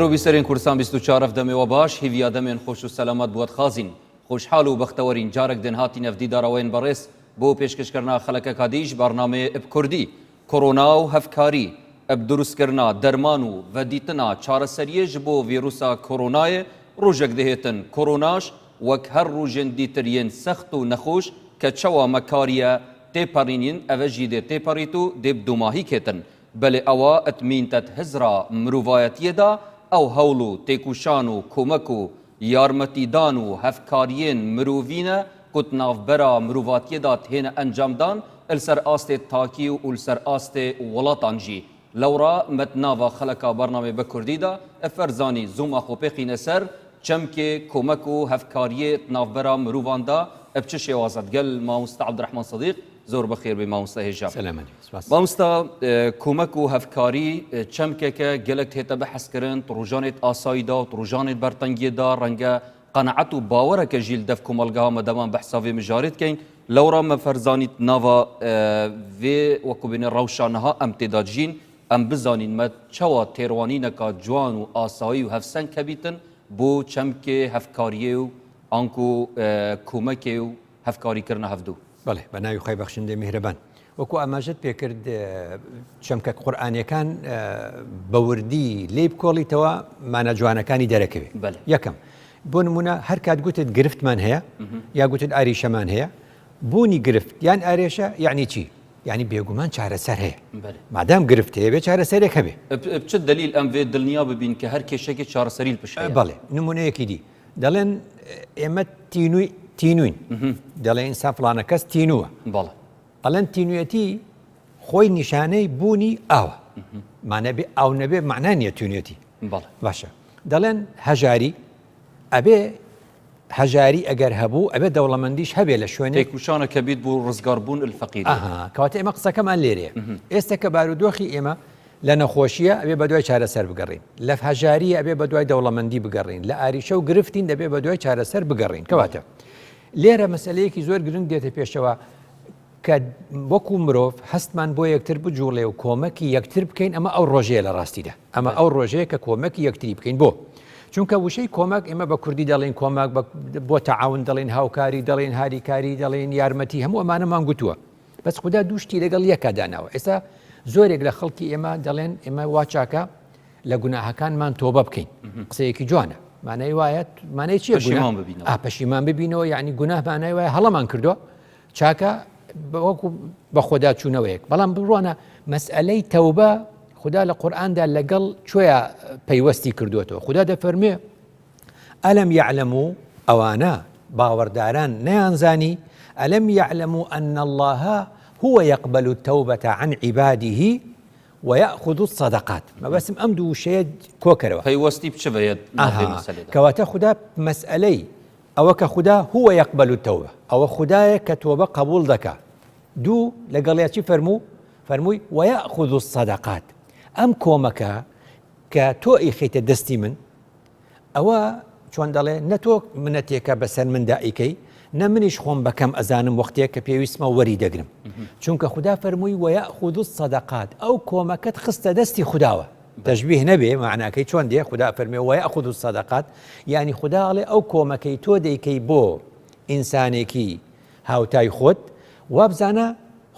بینەر و بیسەرێن کوردستان 24 ئەف دەمێ وە باش هیڤیا دەمێن خۆش و سەلامەت بوەت خازین خۆشحال و بەختەوەرین جارەک دن هاتینەف دیدارەوەێن بەڕێز بۆ پێشکەشکردنا خەلەکەکا دیش بەرنامەێ ئب کوردی کۆرۆنا و هەڤکاری ئب دروستکردنا دەرمان و ڤەدیتنا چارەسەریێ ژ بۆ ڤیروسا کۆرۆناێ ڕووژەک دهێتن کۆرۆناش وەک هەر ڕووژێن دیتر یێن سەخت و نەخۆش کە چەوا مە کاریە تێپەڕینین ئەڤە ژی دێ تێپەڕیت و دێ بدوماهی کێتن بەلێ ئەوە ئتمینتەت هزرا مروڤایەتیێدا ئەو هەوڵ و تێکوشان و کۆمەک و یارمەتیدان و هەڤکاریێن مروڤینە کو تناڤبەرا مروڤاتیێدا تهێنە ئەنجامدان لسەر ئاستێ تاکی و لسەر ئاستێ وڵاتان ژی لەوڕا مە تناڤا خەلەکا بەرنامێ بە کوردیدا فەرزانی زووما خۆ پێخینە سەر چەمکێ کۆمەک و هەڤکاریێ تناڤبەرا مروڤاندا ب چ شێوازە دگەل ماموستا عەبدرەحمان سدیق زۆر بەخێر بێی مامۆستا هێژا. سلام علیکم سپاس. مامۆستا کۆمەک و هەڤکاری چەمکێکە گەلەک تێتە بەحس کردن ڕۆژانێت ئاساییدا و ڕۆژانێت بەرتەنگیدا ڕەنگە قەناعەت و باوەرەکە ژیل دەف کۆمەڵگەها مەدەمان بەحسا vê mijarê dikeyn lewra me ferzanît nava vê wekû bêne rewşa niha em têda dijîn em bizanîn me çawa têrwanîneka ciwan û asayî û hevseng hebîtin bo çemkê hevkariyê û anku komekê û هەڤکاریکردنا هەڤدوو. بەڵێ بە ناوی خوای بەخشندەی میهرەبان. وەکو ئاماژەت پێکرد چەمکە قورئانیەکان بە وردی لێی بکۆڵیتەوە مانا جوانەکانی دەرەکەوێ. بەلێ. یەکەم بۆ نمونە هەر کات گوتت گرفتمان هەیە یا گوتت ئاریشەمان هەیە بوونی گرفت یان ئارێشە یعنی چی؟ یعنی بێگومان چارەسەر هەیە. بەلێ. مادام گرفت هەیە بێ چارەسەرێک هەبێ. چ دەلیل ئەم ڤێ دڵنیا ببین کە هەر کێشەکێ چارەسەریل پشت هەیە؟ بەڵێ نمونەیەکی دی دەڵێن ئێمە تینووی تینوین دەڵێ ئینسان فڵانە کەس تینووە بەڵێ ئەڵێن تینوێتی خۆی نیشانەی بوونی ئاوە مانە بێ ئاو نەبێ معنا نییە تونێتی بەڵێ باشە دەڵێن هەژاری ئەبێ هەژاری ئەگەر هەبوو ئەبێ دەوڵەمەندیش هەبێ لە شوێنێک تێکوشانە کە بیت بۆ ڕزگاربوون الفەقیری ئەها کەواتە ئێمە قسەکەمان لێرەیە ئێستا کە بارودۆخی ئێمە لە نەخۆشییە ئەبێ بەدوای چارەسەر بگەڕێین، لە هەژارییە ئەبێ بەدوای دەوڵەمەندی بگەڕێین، لە ئاریشە و گرفتین دەبێ بەدوای چارەسەر بگەڕێین. کەواتە لێرە مەسەلەیەکی زۆر گرنگ دێتە پێشەوە کە وەکو مرۆڤ هەستمان بۆ یەکتر بجوڵێ و کۆمەکی یەکتر بکەین ئەمە ئەو ڕۆژەیە لە ڕاستیدا ئەمە ئەو ڕۆژەیە کە کۆمەکی یەکتری بکەین بۆ چونکە وشەی کۆمەک ئێمە بە کوردی دەڵێن کۆمەک بۆ تەعاون دەڵێن هاوکاری دەڵێن هاریکاری دەڵێن یارمەتی هەموو ئەمانەمان گوتووە بەس خودا دوو شتی لەگەڵ یەکا داناوە ئێستا زۆرێک لە خەڵکی ئێمە دەڵێن ئێمە وا چاکە لە گوناهەکانمان تۆبە بکەین قسەیەکی جوانە مانای وایە مانای چییە پەشیمان ببینەوە پەشیمان ببینەوە یعنی گوناه مانای وایە هەڵەمان کردووە چاکە وەکو بە خۆدا چوونەوەیەک بەڵام بڕوانە مەسئلەی تەوبە خودا لە قورئاندا لەگەڵ کوێیا پەیوەستی کردووەتەوە خودا دەفەرمێ ئەلم یعلموا ئەوانە، باوەڕداران، نەیانزانی، ئەلم یعلموا ان اللە هو یقبل التوبە عن عباده ویأخذ الصدقات مەبەستم ئەم دوو وشەیە کۆکەرەوە. پەیوەستی بچ بە یە ناو مەسەلەدا. کەواتە خودا مەسئەلەی ئەوە کە خودا هو یقبل التوبە ئەوە خودایە کە تۆبە قەبوڵ دەکا دوو لەگەڵیا چی فەرموو؟ فەرمووی ویأخذ الصدقات ئەم کۆمەکە کە تۆ ئەیخەیتە دەستی من ئەوە چۆن دەڵێ نە تۆ منەتێکە بەسەر مندا ئەیکەی نە منیش خۆم بەکەم ئەزانم وەختێک کە پێویستمە وەری دەگرم چونکە خودا فەرمووی وەیەخوذ الصدقات ئەو کۆمەکەت خستە دەستی خوداوە تەشبیه نەبێ معناکەی چۆن دێ خودا فەرمێ وەیەخوذ الصدقات یعنی خودا ئەڵێ ئەو کۆمەکەی تۆ دەیکەی بۆ ئینسانێکی هاوتای خۆت وابزانە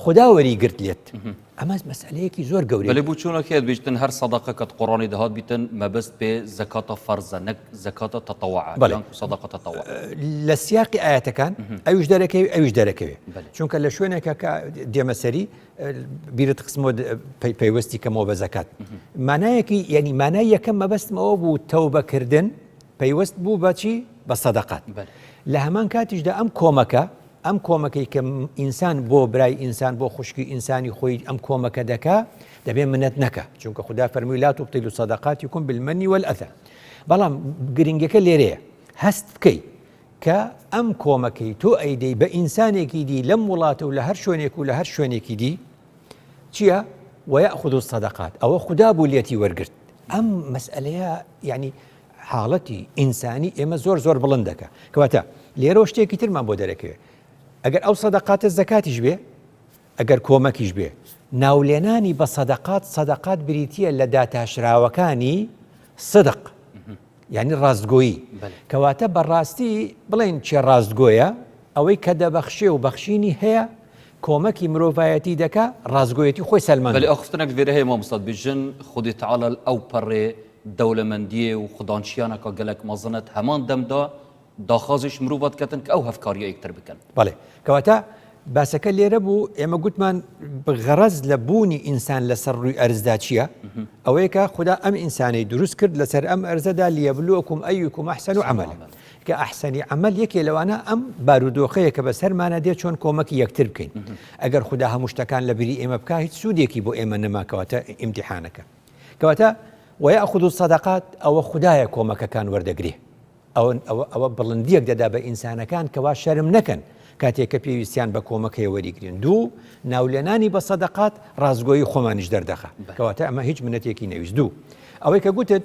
خودا وەری گرت لێت ئەمە مەسئلەیەکی زۆر گەورەیە. بەلێ بو چۆنە کێت بیژتن هەر سەدەقە کە قوڕانی دەهات بیتن مەبەست پێ زەکاتە فەرزە نەک زەکاتە تەتەوعە بەڵێ. یان سەدەقە تەتەوع. لە سیاقی ئایەتەکان ئەویش دەرەکەوێ ئەویش دەرەکەوێ بەلێ. چونکە لە شوێنێکە کە دێمە سەری بیرت خستمەوە پەیوەستی کەمەوە بە زەکات مانایەکی یعنی مانای یەکەم مەبەستم ئەوە بوو تەوبەکردن پەیوەست بوو بە چی؟ بە سەدەقات. لە هەمان کاتیشدا ئەم کۆمەکە، ئەم کۆمەکەی کە ئینسان بۆ برای ئینسان، بۆ خوشکی ئینسانی خۆی ئەم کۆمەکە دەکا، دەبێ منەت نەکا. چونکە خودا فەرمووی لا تبطلوا صدقاتکم بالمن والأذى. بەڵام گرنگەکە لێرەیە هەست بکەی کە ئەم کۆمەکەی تۆ ئەیدەی بە ئینسانێکی دی لەم وڵاتە و لە هەر شوێنێک و لە هەر شوێنێکی دی چییە؟ ويأخذ الصدقات ئەوە خودا بوو لێتی وەرگرت. ئەم مەسئلەیە یعنی حاڵەتی ئینسانی ئێمە زۆر زۆر بڵند دەکا کەواتە لێرەوە شتێکی ترمان بۆ دەرەکەوێت ئەگەر ئەو سەدەقاتە زەکاتیش بێ ئەگەر کۆمەکیش بێ ناولێنانی بە سەدەقات سەدەقات بریتە لە داتاشراوەکانی صدق یعنی ڕاستگۆیی کەواتە بەڕاستی بڵێن چێ ڕاستگۆیە ئەوەی کە دەبەخشێ و بەخشینی هەیە کۆمەکی مرۆڤایەتی دەکا ڕاستگۆیەتی خۆی سەلماند. بەلی ئاخفتنەک ڤێرە هەیە مامۆستا دبێژن خودێ تەعالا ئەو پەڕێ دەولەمەندیێ و خودانشیانەکا گەلەک مەزنە هەمان دەمدا داخازیش مروڤا دکەتن کە ئەو هەفکاریە یەکتر بکەن. بەڵێ کەواتە باسەکە لێرە بوو ئێمە گوتمان غەڕەز لە بوونی ئینسان لەسەر ڕووی ئەرزدا چییە؟ ئەوەیە کە خودا ئەم ئینسانەی دروست کرد لەسەر ئەم ئەرزەدا لیەبلوەکم ئەیکم ئەحسەن عەمەلا کە ئەحسەنی عەمەل یەکێ لەوانە ئەم بارودۆخەیە کە بەسەرمانە دێ چۆن کۆمەکی یەکتر بکەین ئەگەر خودا هەموو شتەکان لە بری ئێمە بکا هیچ سوودێکی بۆ ئێمە نەما کەواتە ئیمتیحانەکە کەواتە ويأخذ الصدقات ئەوە خودایە کۆمەکەکان وەردەگرێ ئەوە ئەوە ئەوە بڵندیەک دەدا بە ئینسانەکان کەوا شەرم نەکەن کاتێک کە پێویستیان بە کۆمەک هەیە وەریگرن دوو ناولێنانی بە سەدەقات ڕاستگۆیی خۆمانیش دەردەخا کەواتە ئەمە هیچ منەتێکی نەویست دوو ئەوەی کە گوتت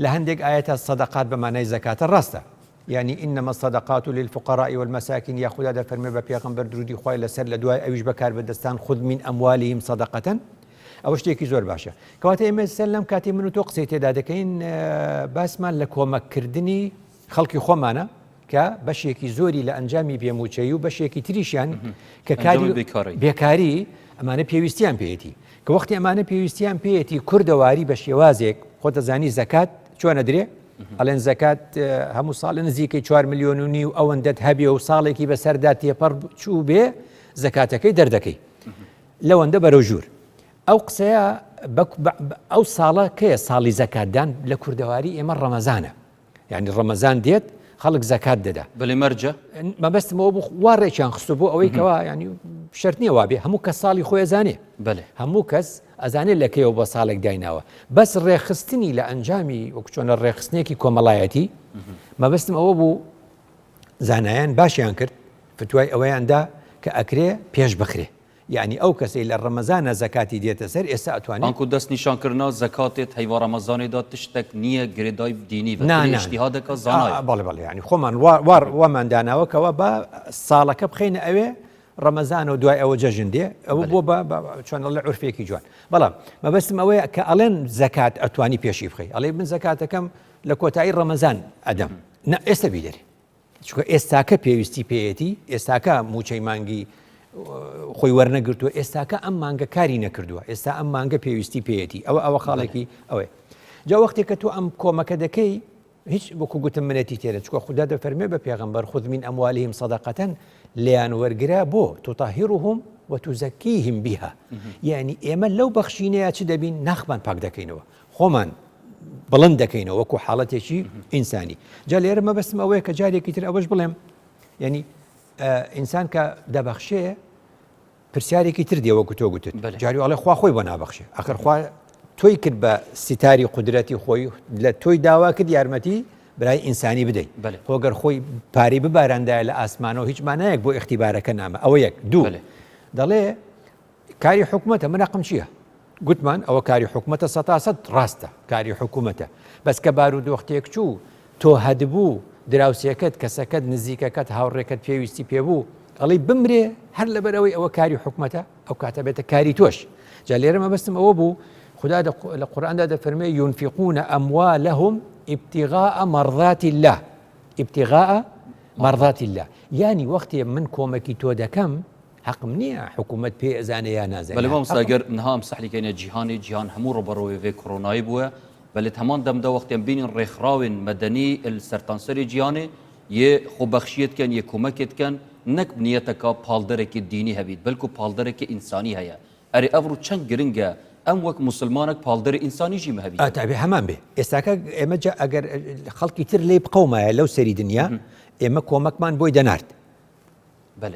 لە هەندێک ئایەتە سەدەقات بە مانای زەکاتە ڕاستە یعنی انما الصدقات للفقراء والمساکین یا خودا دەفەرمێ بە پێغەمبەر درودی خوای لەسەر لە دوای ئەویش بەکار بەدەستان خذ من اموالهم صدقة ئەوە شتێکی زۆر باشە کەواتە ئێمە سەر لەم کاتی من و تۆ قسەی تێدا دەکەین باسمان لە کۆمەککردنی خەڵکی خۆمانە کە بەشێکی زۆری لە ئەنجامی بێموچەی و بەشێکی تریشیان کە کاری بێکاری ئەمانە پێویستیان پێیەتی کە وەختی ئەمانە پێویستیان پێیەتی کوردەواری بە شێوازێک خۆتەزانی زەکات چۆنە درێ ئەڵێن زەکات هەموو ساڵ نزیکەی 4 میلیۆن و نیو ئەوەندەت هەبێ و ساڵێکی بەسەردا تێپەڕ چوو بێ زەکاتەکەی دەردەکەی لەوەندە بەرەو ژوور. ئەو قسەیە ئەو ساڵە کەیە ساڵی زەکاتدان لە کوردەواری ئێمە ڕەمەزانە. یعنی ڕەمەزان دێت خەڵک زەکات دەدا. بەێ مەرجە؟ مەبەستمەوە بوو وا ڕێکیان خستو بۆ ئەوەی کەوا ینی شەرت نییە وابێ هەموو کەس ساڵی خۆی ئەزانێ. بەێ هەموو کەس ئەزانێت لە کەیەوە بۆ ساڵێک دایناوە بەس ڕێخستنی لە ئەنجامی وەک چۆنە ڕێخستنێکی کۆمەڵایەتی مەبەستم ئەوە بوو زانایان باشیان کرد فتوای ئەوەیان دا کە ئەکرێ پێش بخرێ یەعنی ئەو کەسەی لە ڕەمەزانا زەکاتی دێتە سەر ئێستا ئەتوانێ. ئانکو دەست نیشان کردنا زەکاتێت هەیڤا ڕەمەزانێ دا تشتەک نیە گرێدای دینی ڤە نا تنێ نا ئیجتیهادەکا زانایە. بەڵێ بەڵێ یەعنی خۆمان وا وا وامان داناوە کەوا با ساڵەکە بخەینە ئەوێ ڕەمەزانە و دوای ئەوە جەژن دێ ئەوە بەلێ. بۆ بە بە چۆن ئەڵێ عورفێکی جوان بەڵام مەبەستم ئەوەیە کە ئەڵێن زەکات ئەتوانی پێشی بخەی ئەڵێ من زەکاتەکەم لە کۆتایی ڕەمەزان ئەدەم نا ئێستا بیدەرێ چونکە ئێستاکە پێویستی پێیەتی، ئێستاکە مووچەی مانگی خۆی وەرنەگرتووە، ئێستاکە ئەم مانگە کاری نەکردووە، ئێستا ئەم مانگە پێویستی پێیەتی، ئەوە ئەوە خاڵێکی ئەوەیە. جا وەختێک کە تۆ ئەم کۆمەکە دەکەی هیچ وەکو گوتم منەتی تێرە چکە خودا دەفەرمێ بە پێغەمبەر خذ من اموالهم صدقة لێیان وەرگرە بۆ تطهرهم وتزکیهم بها یعنی ئێمە لەو بەخشینەیە چ دەبین ناخمان پاک دەکەینەوە خۆمان بڵند دەکەینەوە وەکو حاڵەتێکی ئینسانی جا لێرە مەبەستم ئەوەیە کە جارێکی تر ئەوەش بڵێم یعنی ئینسان کە دەبەخشێ پرسیارێکی تر دێ وەکو تۆ گوتت جاری ئەڵێ خوا خۆی بۆ نابەخشێ ئەخر خوا تۆی کرد بە ستاری قودرەتی خۆی لە تۆی داوا کرد یارمەتی برای ئینسانی بدەیت خۆگەر خۆی پارەی بباراندایە لە ئاسمانەوە هیچ مانایەک بۆ ئیختیبارەکە نامە ئەوە یەک دوو دەڵێ کاری حکومەتە من حەقم چییە؟ گوتمان ئەوە کاری حکومەتە سەتاسەد ڕاستە کاری حکومەتە بەس کە بارودۆخ تێکچوو تۆ هەتبوو دراوسێکەت کەسەکەت نزیکەکەت هاوڕێکەت پێویستی پێبوو ئەڵێی بمرێ هەر لەبەرئەوەی ئەوە کاری حکومەتە ئەو کاتە بێتە کاری تۆش جا لێرە مەبەستم ئەوە بوو خودا لە قورئاندا دەفەرمێ ينفقون أموالهم ابتغاء مرضات الله ابتغاء مرضات الله یانی وەختێ من کۆمەکی تۆ دەکەم حەقم نییە حکوومەت پێ ئەزانێ یا نازانێ. بەلێ مامۆستا گەر نها ئەم سەحلیکەینە جیهانێ جیهان هەموو ڕوبەڕوێ ڤێ کۆرۆنایی بووە بەلێ هەمان دەمدا وەختێ ئەم بینین ڕێکخراوێن مەدەنی ال سەرتانسەرێ جیهانێ یێ خۆبەخشیێ دکەن یێ کۆمەکێ دکەن نەک نیەتەکا پاڵدەرێکێ دینی هەبیت بەلکو پاڵدەرێکێ ئینسانی هەیە ئەرێ ئەڤڕو چەند گرنگە ئەم وەک موسلمانەک پاڵدەرێ ئینسانی ژی مە هەبیتن. ئەبێ هەمان بێ ئێستاکە ئێمە جا ئەگەر خەڵکی تر لێی بقەومایە لەو سەری دنیا ئێمە کۆمەکمان بۆی دەنارد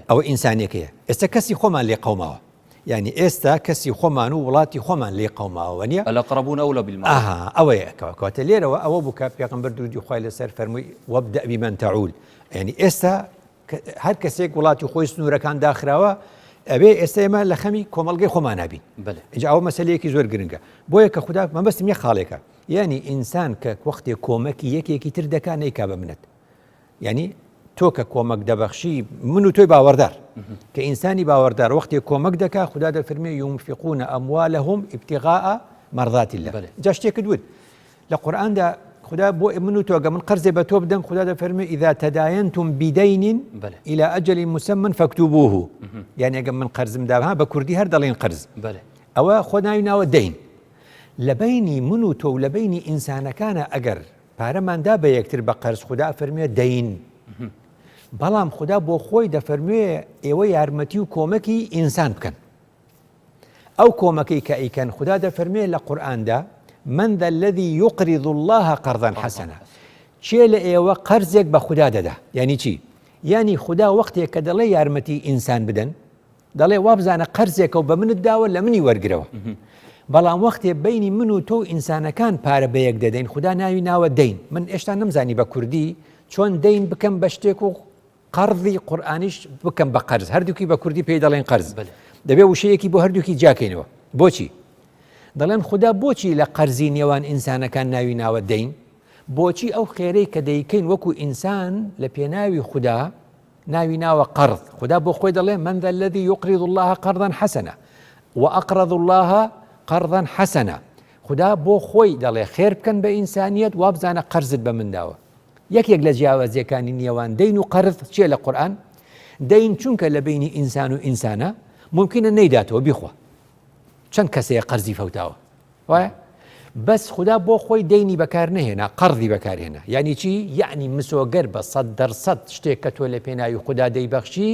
ئەوە ئینسانیەکەیە ئێستا کەسی خۆمان لێ قەوماوە یعنی ئێستا کەسی خۆمان و وڵاتی خۆمان لێ قەوماوە نیە الاقربون اولى بالمعروف ئەها ئەوەیە کەواتە لێرەوە ئەوە بوو کە پێغەمبەر درودی خوای لەسەر فەرمووی وابدأ بمن تعول یعنی ئێستا هەر کەسێک وڵاتی خۆی سنوورەکان داخراوە ئەبێ ئێستا ئێمە لە خەمی کۆمەڵگەی خۆمان بین اینجا ئەوە مەسلەیەکی زۆر گرنگە بۆیە کە خودا مەبەستم یە خاڵێکە یعنی ئینسان کە وەختێ کۆمەکی یەکێکی تر دەکا نیکا بە منەت یانی تۆ کە کۆمەک دەبەخشی من و تۆی باوەڕدار کە ئینسانی باوەڕدار وەختێ کۆمەک دەکا خودا دەفەرمێ ينفقون أموالهم ابتغاء مرضات الله جا شتێکت وت لە قورئاندا. خودا بۆ من و تۆ گە من قەرزێ بە تۆ بدەم خودا دەفەرموێ اذا تداینتم بدین الى اجل مسمى فاكتبوه یعنی ئەگە من قەرزم دا ها بە کوردی هەر دەڵێن قەرز ئەوە خۆ ناوی ناوە دەین لە بینی من و تۆ و لە بینی ئینسانەکانە ئەگەر پارەمان دا بە یەکتر بە قەرز خودا فەرموێ دەین بەڵام خودا بۆ خۆی دەفەرموێ ئێوە یارمەتی و کۆمەکی ئینسان بکەن ئەو کۆمەکەی کە ئەیکەن خودا دەفەرموێ لە قورئاندا، من ذا الذی یقرض اللە قرضا حسنا، کێ لە ئێوە قەرزێک بە خودا دەدا؟ یانی چی؟ یانی خودا وەختێک کە دەڵێ یارمەتی ئینسان بدەن، دەڵێ وابزانە قەرزێکە و بە منت داوە لە منی وەرگرەوە. بەڵام وەختێ بەینی من و تۆ و ئینسانەکان پارە بە یەک دەدەین خودا ناوی ناوە دەین. من ئێشتا نەمزانی بە کوردی چۆن دەین بکەم بە شتێک و قەرضی قورئانیش بکەم بە قەرز هەردووکی بە کوردی پێی دەڵێن قەرز دەبێ وشەیەکی بۆ هەردووکی جیاکەینەوە بۆچی دەڵێن خودا بۆچی لە قەرزی نێوان ئینسانەکان ناوی ناوە دەین بۆچی ئەو خێرەی کە دەیکەین وەکو ئینسان لە پێناوی خودا ناوی ناوە قەرض خودا بۆ خۆی دەڵێ من ذا الذي يقرض الله قرضا حسنا وأقرض الله قرضا حسنا خودا بۆ خۆی دەڵێ خێر بکەن بە ئینسانیت وابزانە قەرزت بە من داوە یەکێک لە جیاوازیەکانی نێوان دەین و قەرز چیە لە قورئان؟ دەین چونکە لە بەینی ئینسان و ئینسانە مومکینە نەیداتەوە بیخوا چەند کەسەیە قەرزی فەوتاوە وایە بەس خودا بۆ خۆی دەینی بەکار نەهێنا قەرزی بەکارهێنا یعنی چی یعنی مسۆگەر بە 100% شتێک کە تۆ لە پێناوی خودا دەیبەخشی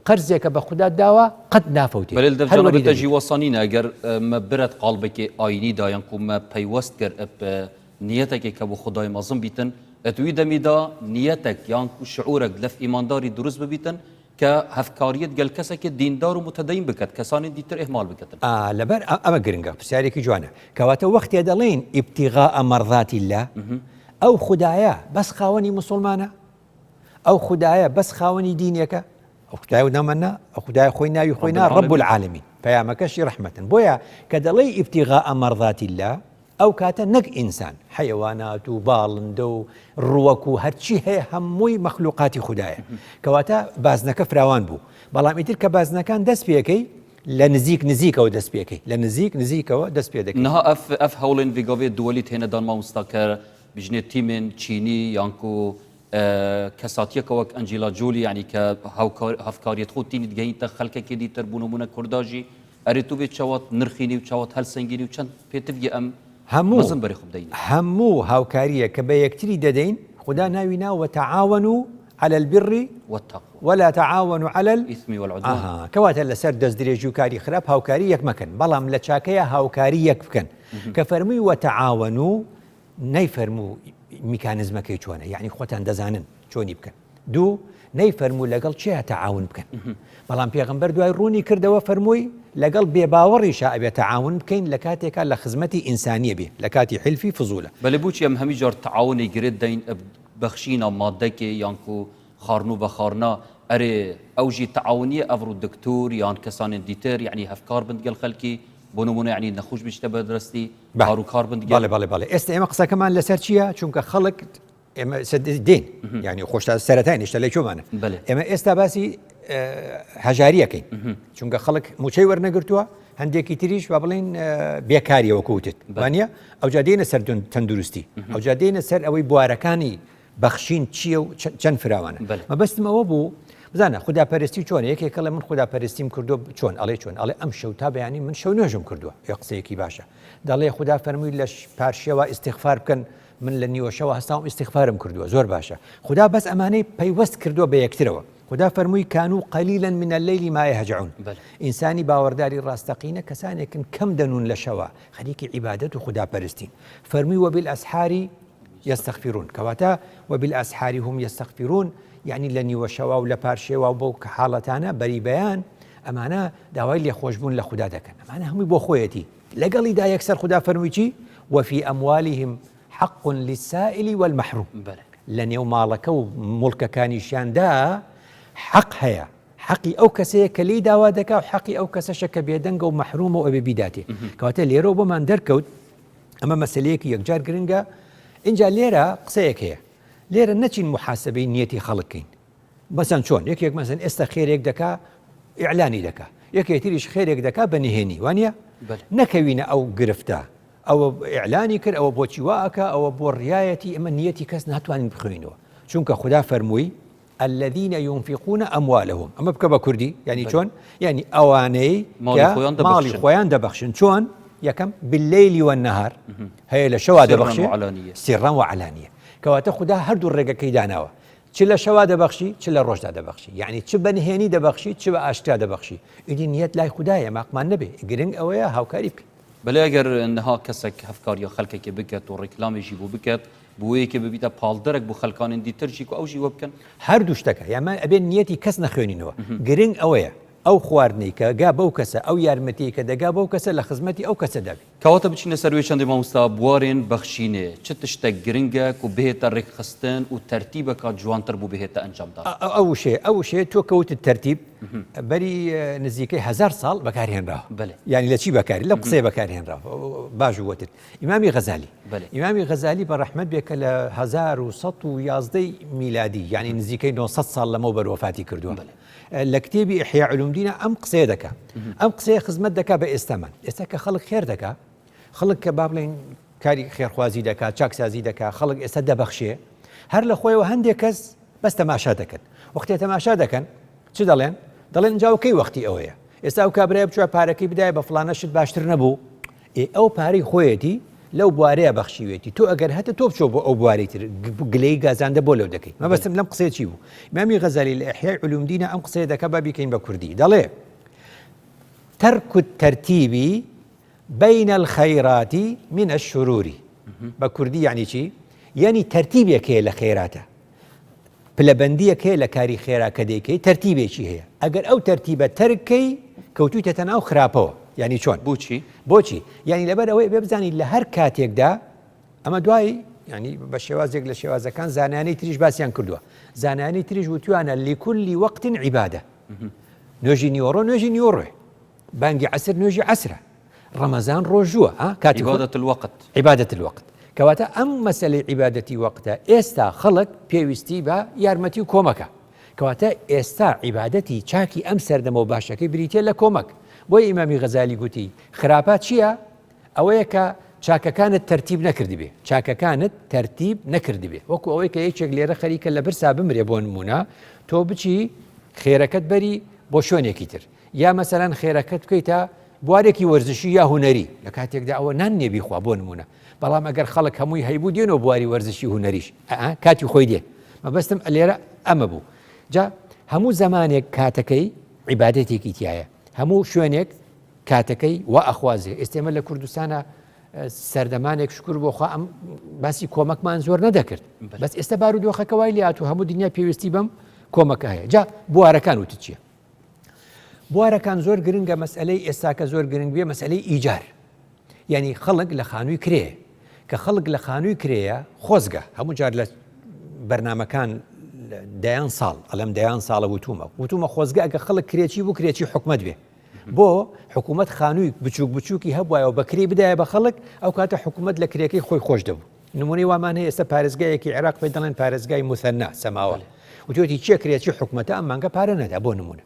قەرزێکە بە خودا داوە قەت نافەوتێ بەێ دەرجەژی وەسانینە ئەگەر مە برەت قاڵبێکی ئاینی دایان و مە پەیوەست کرد نیەتەکێ کە بۆ خودای مەزن بیتن، ئە وی دەمی دا نیەتەک یان کو شعورەک لەف ئیمانداری دروست ببیتن کە هەفکاریەت گەل کەسەکێ دیندار و موتەدەین بکەت کەسانێ دیتر ئیهمال بکەتن. ئا لەبەر ئەمە گرنگە پرسیارێکی جوانە کەواتە وەختێ دەڵێین ابتغاء مرضات اللە ئەو خودایە بەس خاوەنی موسوڵمانە؟ ئەو خودایە بەس خاوەنی دینێکە؟ ئەو خودایە و نامەنا ئەو خودایە خۆی ناوی خۆی نا رب العالمین پەیامەکەشی ڕەحمەتن بۆیە کە دەڵێی ابتغاء مرضات اللە ئەو کاتە نەک ئینسان، حەیەوانات و باڵندە و ڕووەک و هەرچی هەیە هەمووی مەخلوقاتی خودایە. کەواتە بازنەکە فراوان بوو. بەڵام ئیتر کە بازنەکان دەست پێکەی لە نزیک نزیکەوە دەست پێکەی لە نزیک نزیکەوە دەست پێ دەکەی. نها ئەف ئەف هەوڵێن ڤێگاڤێ دووەلی تێنە دان مامۆستا کە بژنێ تیمێن چینی یانکو کەساتیەکە وەک ئەنجیلا جۆلی یعنی کە هاوکار هەفکاریەت خۆ تینی دگەینتە خەلکەکێ دیتر بوو نمونە کورداژی ئەرێ تو بێ چاوات نرخینی و چاوات هەلسەنگینی و چەند پێتڤگی ئەم هەموو مەزن بەرێ خو بدەینی. هەموو هاوکارییەک کە بە یەکتری دەدەین خودا ناوی نا وتعاونوا علی البر والتقوی. ولا تعاونوا علی الاثم والعدوان. ئەها کەواتە لەسەر دەستدرێژی و کاری خراپ هاوکاری یەک مەکەن بەڵام لە چاکەیا هاوکاری یەک بکەن کە فەرمووی وتعاونوا نەیفەرموو میکانزمەکەی چۆنە یعنی خۆتان دەزانن چۆنی بکەن دوو نەیفەرموو لەگەڵ کێ تەعاون بکەن بەڵام پێغمبەر دوای ڕوونی کردەوە فەرمووی لەگەڵ بێباوەڕیشا ئەبێ تەعاون بکەین لە کاتێکا لە خزمەتی ئینسانیە بێ لە کاتی حلفی فزولە بەێ بچی ئەم هەمی جار تعاونی گرێت دەین بەخشینە مادەکێ یانکو خارن و بەخارنا ئەرێ ئەوژی تعاونیە ئەڤڕ و دکتور یان کەسانێن دیتر یعنی هەفکار بند گەل خەلکی بۆ نمونە یعنی نەخوش بچتە بەدرستی هاروکار بند گەل بەڵێ بەڵێ بەڵێ ئێستا ئێمە قسەکەمان لەسەر چییە چونکە خەڵک ئێمە دێن یعنی خۆشتا سەرەتای نیشتە لە کوێمانە ئێمە ئێستا باسی هەژاریەکەین چونکە خەڵک موچەی وەرنەگرتووە هەندێکی تریش با بڵین بێکاریەوە کوتت وانە ئەوجا دێنە سەر تەندروستی ئەوجا دێنە سەر ئەوەی بوارەکانی بەخشین چییە و چەند فراوانە مەبەستم ئەوە بوو بزانە خودا پەرستی چۆن یەکێکڵێ من خودا پەرستیم کردو چۆن ئەڵێ چۆن ئەڵێ ئەم شەو تا بەیانی من شەو نوێژم کردووە ێ قسەیەکی باشە دەڵێ خودا فەرمووی لە پارشێوە ئیستیغفار بکەن من لە نیوەشەوە هەستاوم ئیستیغفارم کردووە زۆر باشە خودا بەس ئەمانەی پەیوەست کردووە بە یەکترەوە خودا فەرمووی کانو قلیلا من اللەیل ما یهجعون ئینسانی باوەڕداری ڕاستەقینە کەسانێکن کەم دەنوون لە شەوە خەریکی عیبادەت و خودا پەرستین فەرمووی وبالاسحار یستغفرون کەواتە وبالاسحار هم یستغفرون یعنی لە نیوەشەوە و لە پارشێوە و بەو حاڵەتانە بەری بەیان ئەمانە داوای لێخۆشبوون لە خودا دەکەن ئەمانە هەمووی بۆ خۆیەتی لەگەڵیدا یەکسەر خودا فەرمووی چی؟ وفی اموالهم حق للسائل والمحروم لە نێو ماڵەکە و موڵکەکانیشیاندا حەق هەیە حەقی ئەو کەسەیە کە لێی داوا دەکا و حەقی ئەو کەسەشە کە بێدەنگە و مەحرومە و ئەبێ بیداتێ کەواتە لێرەوە بۆمان دەرکەوت ئەمە مەسلەیەکی یەکجار گرنگە اینجا لێرە قسەیەک هەیە لێرە نەچین محاسبەی نیەتی خەڵک کەین مەسەن چۆن یەکێک مەسەن ئێستا خێرێک دەکا ئیعلانی دەکا یەکێ تریش خێرێک دەکا بە نهێنی وانە نەکەوینە ئەو گرفتە. ئەوە ئیعلانی کرد ئەوە بۆچی وا ئەکا ئەوە بۆ ڕیایەتی ئێمە نیەتی کەس ناتوانین بخوێنەوە چونکە خودا فەرمووی الذين ينفقون أموالهم ئەمە بکە بە کوردی یعنی چۆن یعنی ئەوانەی ماڵی خۆیان دەبەخشن چۆن یەکەم بالليل والنهار هەیە لە شەوا دەبەخشێ سرا وعلانية کەواتە خودا هەردوو ڕێگەکەی داناوە چ لە شەوا دەبەخشی چ لە ڕۆژدا دەبەخشی یعنی چ بە نهێنی دەبەخشی چ بە ئاشکرا دەبەخشی ئیدی نیەت لای خودایە ماقمان نەبێ گرنگ ئەوەیە هاوکاری بکەین بەلێ ئەگەر نها کەسەک هەڤکاریا خەلکەکێ بکەت و ڕیکلامێ ژی بۆ بکەت بۆ یەکێ ببیتە پاڵدەرەک بۆ خەلکانێن دیتر ژی کو ئەو ژی وە بکەن. هەردوو شتەکە یامان ئەبێ نیەتی کەس نەخوێنینەوە گرنگ ئەوەیە ئەو خواردنەی کە گا بەو کەسە ئەو یارمەتیەی کە دەگا بەو کەسە لە خزمەتی ئەو کەسەدا بێ. کەواتە بچینە سەر وێ چەندێ مامۆستا بوارێن بەخشینێ چ تشتەک گرنگە کو بهێتە رێکخستن و تەرتیبەکا جوانتر بو بهێتە ئەنجامدان؟ ئەو وشەیە ئەو وشەیە تۆ کە وتت تەرتیب بەری نزیکەی هەزار ساڵ بەکارهێنراوە بەلێ. یانی لە چی بەکاری لەم قسەیە بەکارهێنراوە باش وتت ئیمامی غەزالی بەلێ. ئیمامی غەزالی بە ڕەحمەت بێ کە لە 1111 میلادی یانی نزیکەی 900 ساڵ لەمەوبەر وەفاتی کردووە بەلێ. لە کتێبی ئیحیا علوم دینە ئەم قسەیە دەکا ئەم قسەیە خزمەت دەکا بە ئێستامان ئێستا کە خەڵک خێر دەکا خەڵک کە با بڵێین کاری خێرخوازی دەکا چاکسازی دەکا خەڵک ئێستا دەبەخشێ هەر لە خۆیەوە هەندێک کەس بەس تەماشا دەکەن وەختێ تەماشا دەکەن چ دەڵێن؟ دەڵێن جا کەی وەختی ئەوەیە؟ ئێستا ئەو کابرایە بچوە پارەکەی بدایە بە فڵانە شت باشتر نەبوو؟ ئێ ئەو پارەی خۆیەتی لەو بوارەیە بەخشیوێتی تۆ ئەگەر هەتە تۆ بچۆ بۆ ئەو بوارەی تر گلەیی گازاندە بۆ لەو دەکەی مەبەستم لەم قسەیە چی بوو؟ ئیمامی غەزالی لە ئیحیای علوم دینە ئەم قسەیە دەکا با بیکەین بە کوردی دەڵێ ترک الترتیب بین الخیرات من الشرور بە کوردی یعنی چی؟ یعنی تەرتیبێک هەیە لە خێراتە پلەبەندیەک هەیە لە کاری خێرا کە دەیکەی تەرتیبێکی هەیە ئەگەر ئەو تەرتیبە تەرک کەی کەوتویتەتە ناو خراپەوە یعنی چۆن بۆچی؟ بۆچی یعنی لەبەر ئەوەی بێ بزانیت لە هەر کاتێکدا ئەمە دوای ینی بە شێوازێک لە شێوازەکان زانانی تریش باسییان کردووە زانانی تریش وتوانە لكل وقت عبادة نوێژی نیوەڕۆ نوێژی نیوەڕۆێ بانگی عەسر نوێژی عەسرە ڕەمەزان ڕۆژووە ها کاتی عبادة الوقت عبادة الوقت کەواتە ئەم مەسەلەی عیبادەتی وەقتە ئێستا خەڵک پێویستی بە یارمەتی و کۆمەکە کەواتە ئێستا عیبادەتی چاکی ئەم سەردەمە و باشەکەی بریتە لە کۆمەک بۆی ئیمامی غەزالی گوتی خراپە چییە؟ ئەوەیە کە چاکەکانت تەرتیب نەکردبێ چاکەکانت تەرتیب نەکردبێ وەکو ئەوەی کە یەکێک لێرە خەریکە لە برسا بمرێ بۆ نمونە تۆ بچی خێرەکەت بەری بۆ شوێنێکی تر یا مەسەلەن خێرەکەت بکەیتە بوارێکی وەرزشی یا هونەری لە کاتێکدا ئەوە نان نییە بیخوا بۆ نمونە بەڵام ئەگەر خەڵک هەمووی هەیبوو دێنەوە بواری وەرزشی هونەریش کاتی خۆی دێ مەبەستم لێرە ئەمە بوو جا هەموو زەمانێک کاتەکەی عیبادەتێکی تایە هەموو شوێنێک کاتەکەی وا ئەخوازێ ئێستێمە لە کوردستانە سەردەمانێک شکر بۆخوا ئەم باسی کۆمەکمان زۆر نەدەکرد بەس ئێستا بارودۆخەکە وای لاتو هەموو دنیا پێویستی بەم کۆمەکە هەیە جا بوارەکان وتت چییە بوارەکان زۆر گرنگە مەسئلەی ئێستاکە زۆر گرنگ بێ مەسئلەی ئیجار یعنی خەڵک لە خانووی کرێ کە خەڵک لە خانووی کرێیە خۆزگە هەموو جار لە بەرنمەکان دەیان ساڵ ئەلم دەیان ساڵە وتومە وتومە خۆزگە ئەگە خەڵک کرێچی بوو کرێچی حکومت بێ بۆ حکوومەت خانووی بچووک بچووکی هەبواەوە بەکری بدایە بە خەڵک ئەو کاتە حکوومەت لە کرێکەی خۆی خۆش دەبوو نمونەی وامان هەیە ئێستا پارێزگایەکی عێراق پێی دەڵێن پارێزگای موثەنا سەماوە وتوێتی کێ کرێچی حکومەتە ئەم مانگە پارە نەدا بۆ نمونە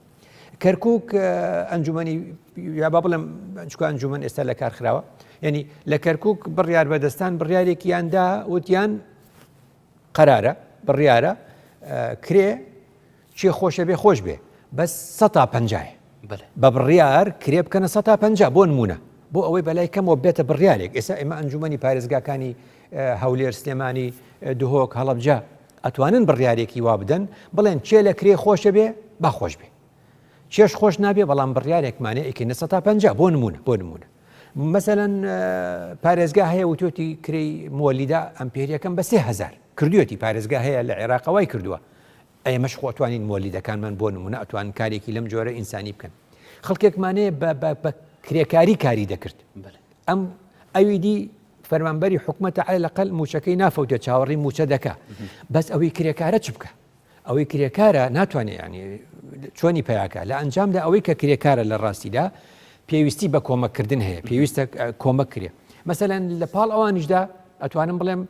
کەرکک ئەنجومەنی یا با بڵێم چکە ئەنجومەن ئێستا لە کار خراوە یعنی لە کەرکک بڕیار بەدەستان بڕیارێکیاندا وتیان قەرارە بڕیارە کرێ کێ خۆشە بێ خۆش بێ بەس سەتا پەنجایە بە بڕیار کرێ بکەنە سەتا پەنجا بۆ نمونە بۆ ئەوەی بەلای کەمەوە بێتە بڕیارێک ئێستا ئێمە ئەنجومەنی پارێزگاکانی هەولێر سلێمانی دهۆک هەڵەبجە ئەتوانن بڕیارێکی وا بدەن بڵێن کێ لە کرێ خۆشە بێ با خۆش بێ چێش خۆش نابێ بەڵام بڕیارێکمانێ ئەیکەینە سەتا پەنجا بۆ نمونە بۆ نمونە مەسەلەن پارێزگا هەیە وتوێتی کرێی مۆلیدە ئەمپێریەکەم بە 3000 کردوێتی پارێزگا هەیە لە عێراق وای کردووە ئێمەش خۆ ئەتوانین مۆلیدەکانمان بۆ نمونە ئەتوان کارێکی لەم جۆرە ئینسانی بکەن خەڵکێکمانەیە بە کرێکاری کاری دەکرد ئەم ئەوی دی فەرمانبەری حکومەتە عەلە لەقەل موچەکەی نافەوتێت چاوەڕی موچە دەکا بەس ئەوەی کرێکارە چ بکە ئەوەی کرێکارە ناتوانێت ینی چۆنی پیاکە لە ئەنجامدا ئەوەی کە کرێکارە لە ڕاستیدا پێویستی بە کۆمەککردن هەیە پێویستە کۆمەک کرێ مەسەەن لە پاڵ ئەوانیشدا ئەتوانم بڵێم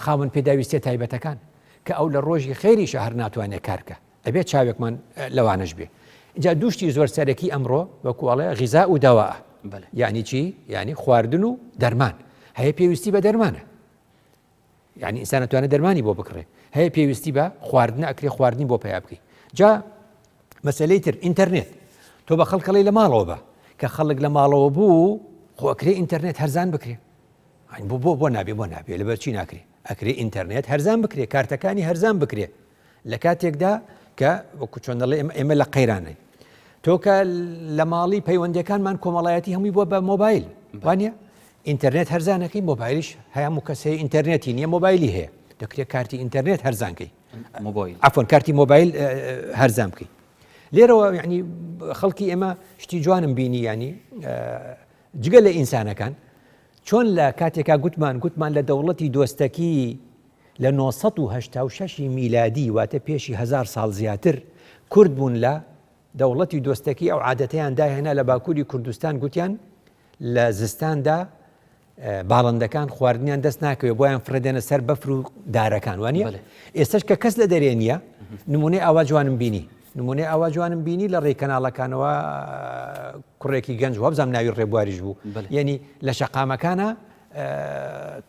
خاوەن پێداویستە تایبەتەکان کە ئەو لە ڕۆژی خێریشە هەر ناتوانێت کارکە ئەبێت چاوێکمان لەوانەش بێ جا دوشتی زۆر سەرەکی ئەمڕۆ وەکوواڵێ غیزا و داوا. یعنی چی؟ یعنی خواردن و دەرمان هەیە پێویستی بە دەرمانە یعنی ئینسان ئەتوانێت دەرمانی بۆ بکڕێ هەیە پێویستی بە خواردنە ئەکرێ خواردنی بۆ پیا بکەی جا مەسلەی تر ئینتەرنێت تۆ بە خەڵکەڵی لە ماڵەوە بە کە خەڵک لە ماڵەوە بوو خۆ ئەکرێ ئینتەرنێت هەرزان بکرێ بۆ بۆ بۆ نابێ بۆ نابێ لەبەر چی ناکرێ ئەکرێ ئینتەرنێت هەرزان بکرێ کارتەکانی هەرزان بکرێ لە کاتێکدا کە وەکو چۆن دەڵێ ئێمە لە قەیرانین تۆ کە لە ماڵی پەیوەندەکانمان کۆمەڵایەتی هەمووی بووە بە مۆبایل وانە ئینتەرنێت هەرزانەکەی مۆبایلیش هەیە هەموو کەس هەیە ئینتەرنێتی نییە مۆبایلی هەیە دەکرێت کارتی ئینتەرنێت هەرزانکەی مۆبایل عفوا کارتی مۆبایل هەرزان بکەی لێرەوە یعنی خەڵکی ئێمە شتی جوانم بینی ینی جگە لە ئینسانەکان چۆن لە کاتێکا گوتمان گوتمان لە دەوڵەتی دۆستەکی لە 986 میلادی واتە پێشی هزار ساڵ زیاتر کورد بوون لە دەوڵەتی دۆستەکی ئەو عادەتەیان داهێنا لە باکووری کوردستان گوتیان لە زستاندا باڵندەکان خواردنیان دەست ناکەوێت بۆیان فڕێدێنە سەر بەفر و دارەکان وانە ئێستش کە کەس لە دەرێ نییە نمونەی ئاوا جوانم بینی نمونەی ئاوا جوانم بینی لە ڕێی کەناڵەکانەوە کوڕێکی گەنج وابزانام ناوی ڕێبواریش بوو یعنی لە شەقامەکانە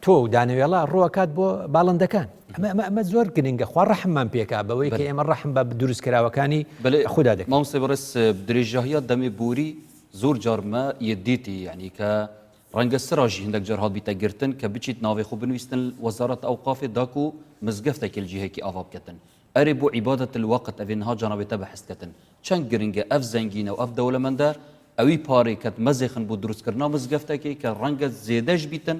تۆ و دانەوێڵە ڕۆکات بۆ باڵندەکان ئەمە ئەمە ئەمە زۆر گرنگە خوا ڕەحممان پێکا بەوەی کە ئێمە ڕەحم بە دروستکراوەکانی خودا دەکەین. مامۆستای بەڕێز درێژاهیە دەمێ بوری زۆر جار مە یە دیتی یعنی کە ڕەنگە سرا ژی هندەک جار هات بیتە گرتن کە بچیت ناوێ خو بنویستن وەزارەت ئەوقافێ داکو مزگەفتێکی لجیهێکی ئاڤا بکەتن ئەرێ بۆ عیبادەت الوقت ئەڤێ نها جاناوێ تە بەحست کەتن چەند گرنگە ئەڤ زەنگینە و ئەڤ دەولەمەندە ئەوی پارێ کەت مەزێخن بۆ دروست کرنا مزگەفتەکێ کە ڕەنگە زێدەش بیتن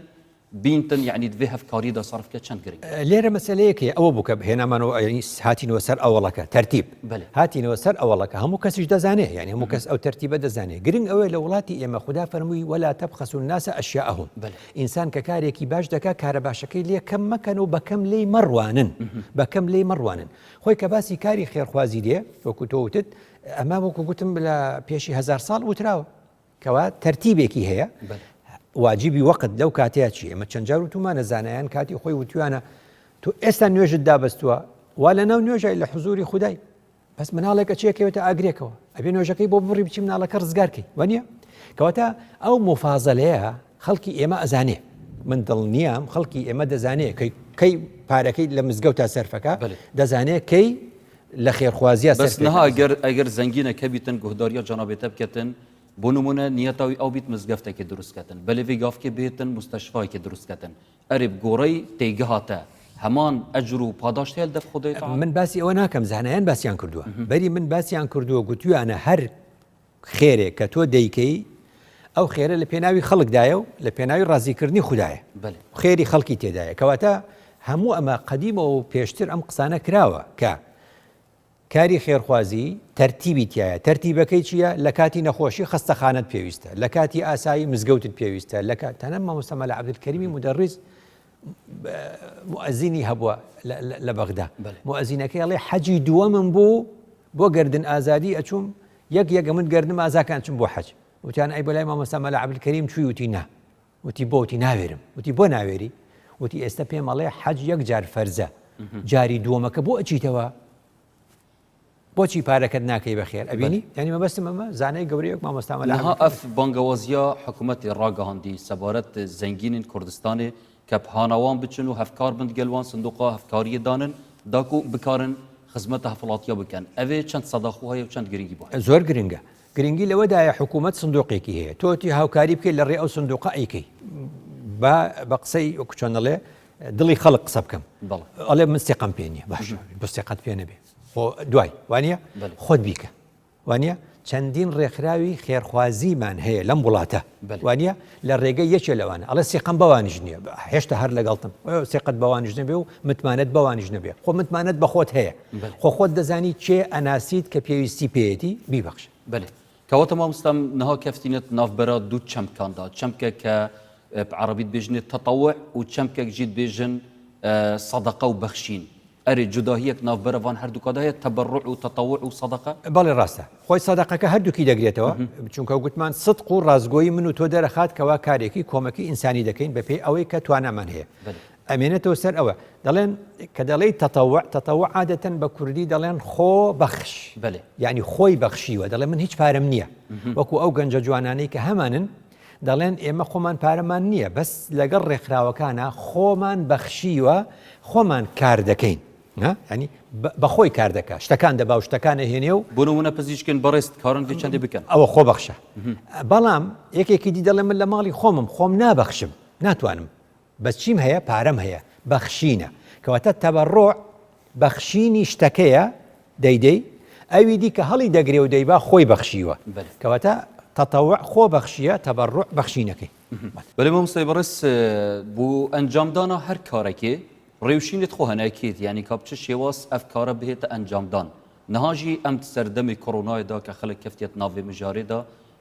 بینتن یەعنی دڤێ هەڤکاریە دا سەرف کە چەند گرنگە. لێرە مەسەلەیەک هەیە ئەوە بوو کە هێنامانەوە یانی هاتینەوە سەر ئەوەڵەکە تەرتیب بەلێ. هاتینەوە سەر ئەوەڵەکە هەموو کەسیش دەزانێ یانی هەموو کەس ئەو تەرتیبە دەزانێ گرنگ ئەوەیە لە وڵاتی ئێمە خودا فەرمووی ولا تبخسوا الناس اشیاءهم بەلێ. ئینسان کە کارێکی باش دەکا کارە باشەکەی لێ کەم مەکەن و بە کەم لێی مەڕوانن بە کەم لێی مەڕوانن خۆی کە باسی کاری خێرخوازی دێ وەکو تۆ وتت ئەمە وەکو گوتم لە پێشی هەزار ساڵ وتراوە کەوا تەرتیبێکی هەیە واجبی وەقت لەو کاتەیە چی ئێمە چەند جار وتومانە زانایان کاتی خۆی وتویانە تۆ ئێستا نوێژت دابەستووە وا لە ناو نوێژای لە حزوری خودای بەس مناڵێک ئەچێ کەوێتە ئاگرێکەوە ئەبێ نوێژەکەی بۆ بڕی بچی مناڵەکە ڕزگارکەی وانە کەواتە ئەو مفازەلەیە خەڵکی ئێمە ئەزانێ من دڵنیام خەڵکی ئێمە دەزانێ کەی کەی پارەکەی لە مزگەوتا سەرفەکە دەزانێ کەی لە خێرخوازیە بەس نها ئەگەر ئەگەر زەنگینە کەبیتن گوهداریا جەنابێتە بکەتن بۆ نمونە نیەتاوی ئەو بیت مزگەفتێکی دروست کەتن بەلێ vê گافکێ بێتن مستەشفایکی دروست کەتن ئەرێ بگۆڕەی تێگەهاتە هەمان ئەجر و پاداشت هەیە لەدەف خودای تەعالی؟ من باسی ئەوە ناکەم زانایان باسیان کردووە بەری من باسیان کردووە گوتویانە هەر خێرێک کە تۆ دەیکەی ئەو خێرە لە پێناوی خەڵکدایە و لە پێناوی ڕازیکردنی خودایە خێری خەڵکی تێدایە کەواتە هەموو ئەمە قەدیمەوە و پێشتر ئەم قسانە کراوە کە کاری خێرخوازی تەرتیبی تایە تەرتیبەکەی چییە لە کاتی نەخۆشی خەستەخانەت پێویستە لە کاتی ئاسایی مزگەوتت پێویستە لە کات تەنە مامۆستا مەلا عەبدولکەریمی مودەڕیس موئەزینی هەبووە لە بەغدا موئەزینەکەی ئەڵێ حەجی دووەمم بوو بۆ گردن ئازادی ئەچوم یەک یەکە من گردنم ئازاکان چم بۆ حەج وتیان ئەی بۆ لای مامۆستا مەلا عەبدولکەریم چووی وتی نا وتی بۆ وتی ناوێرم وتی بۆ ناوێری وتی ئێستا پێم ئەڵێ حەج یەک جار فەرزە جاری دووەمەکە بۆ ئەچیتەوە بۆچی پارەکەت ناکەی بەخێر ئەبینی یعنی مەبەستم ئەمە زانای گەورەیەک مامۆستا مەلا نها ئەف بانگەوازیا حکوومەتی ڕاگەهاندی سەبارەت زەنگینن کوردستانێ کە بهاناوان بچن و هەفکار بن گەل وان سندوقا هەفکاریە دانن داکو بکارن خزمەتە هەفڵاتیا بکەن ئەێ چەند سەداخو هەیە و چەند گرنگی بۆ هەیە؟ زۆر گرنگە گرنگی لەوەدایە حکوومەت سندوقێکی هەیە تۆ تی هاوکاری بکەیت لە ڕێ ئەو سندوقە ئەیکەی با بە قسەی وەکو چۆن ئەڵێ دڵی خەڵک قسە بکەم ئەڵێ من سێقەم پێ نییە باش بۆ سێقەت پێ نەبێ خۆ دوای وانە خۆت بیکە وانە چەندین ڕێکخراوی خێرخوازیمان هەیە لەم وڵاتە وانە لە ڕێگەی یەکێ لەوانە ئەڵێ سیقەم بەوانیش نییە هێشتا هەر لەگەڵتم سیقەت بەوانیش نەبێ و متمانەت بەوانیش نەبێ خۆ متمانەت بە خۆت هەیە خۆ خۆت دەزانی کێ ئەناسیت کە پێویستی پێیەتی بیبەخشە. بەلێ کەواتە مامۆستا نها کەفتینەت ناڤبەرا دوو چەمکاندا چەمکە کە بە عەڕەبی دبێژنێ تەتەوع و چەمکەک ژی دبێژن سەدەقە و بەخشین ئەرێ جوداهیەک ناڤبەرە ڤان هەردووکادا هەیە تەبەڕوع و تەتەوع و سەدەقە؟ بەڵێ ڕاستە خۆی سەدەقەکە هەردووکی دەگرێتەوە چونکە گوتمان سدق و ڕاستگۆیی من و تۆ دەرەخات کەوا کارێکی کۆمەکی ئینسانی دەکەین بەپێی ئەوەی کە توانامان هەیە. ئەمێنێتەوە سەر ئەوە دەڵێن کە دەڵێی تەتەوع تەتەوع عادەتەن بە کوردی دەڵێن خۆ بەخش بەێ یعنی خۆی بەخشیوە دەڵێ من هیچ پارەم نییە وەکو ئەو گەنجە جوانانەی کە هەمانن دەڵێن ئێمە خۆمان پارەمان نییە بەس لەگەڵ ڕێکخراوەکانە خۆمان بەخشیوە خۆمان کار دەکەین ینی بەخۆی کار دەکات شتەکان دەبا و شتەکان ئەهێنێ و بۆ نمونە پزیشکن بەڕێز کارن دی چەندی بکەن ئەوە خۆ بەخشە بەڵام یەکێکی دی دەڵێ من لە ماڵی خۆمم خۆم نابەخشم ناتوانم بەس چیم هەیە پارەم هەیە بەخشینە کەواتە تەبەڕۆع بەخشینی شتەکەیە دەیدەی ئەوی دی کە هەڵی دەگرێ و دەیبا خۆی بەخشیوە کەواتە تەتەوع خۆ بەخشیە تەبەڕع بەخشینەکەی. بەێ مامۆستای بەڕێز بۆ ئەنجامدانا هەر کارەکێ ڕێوشینت خۆ هەنە کێت یانی کا بچ شێواز ئەف کارە بهێتە ئەنجامدان نهاژی ئەم سەردەمی کۆرۆنایدا کە خەلک کەفتیەت ناڤێ مژارێدا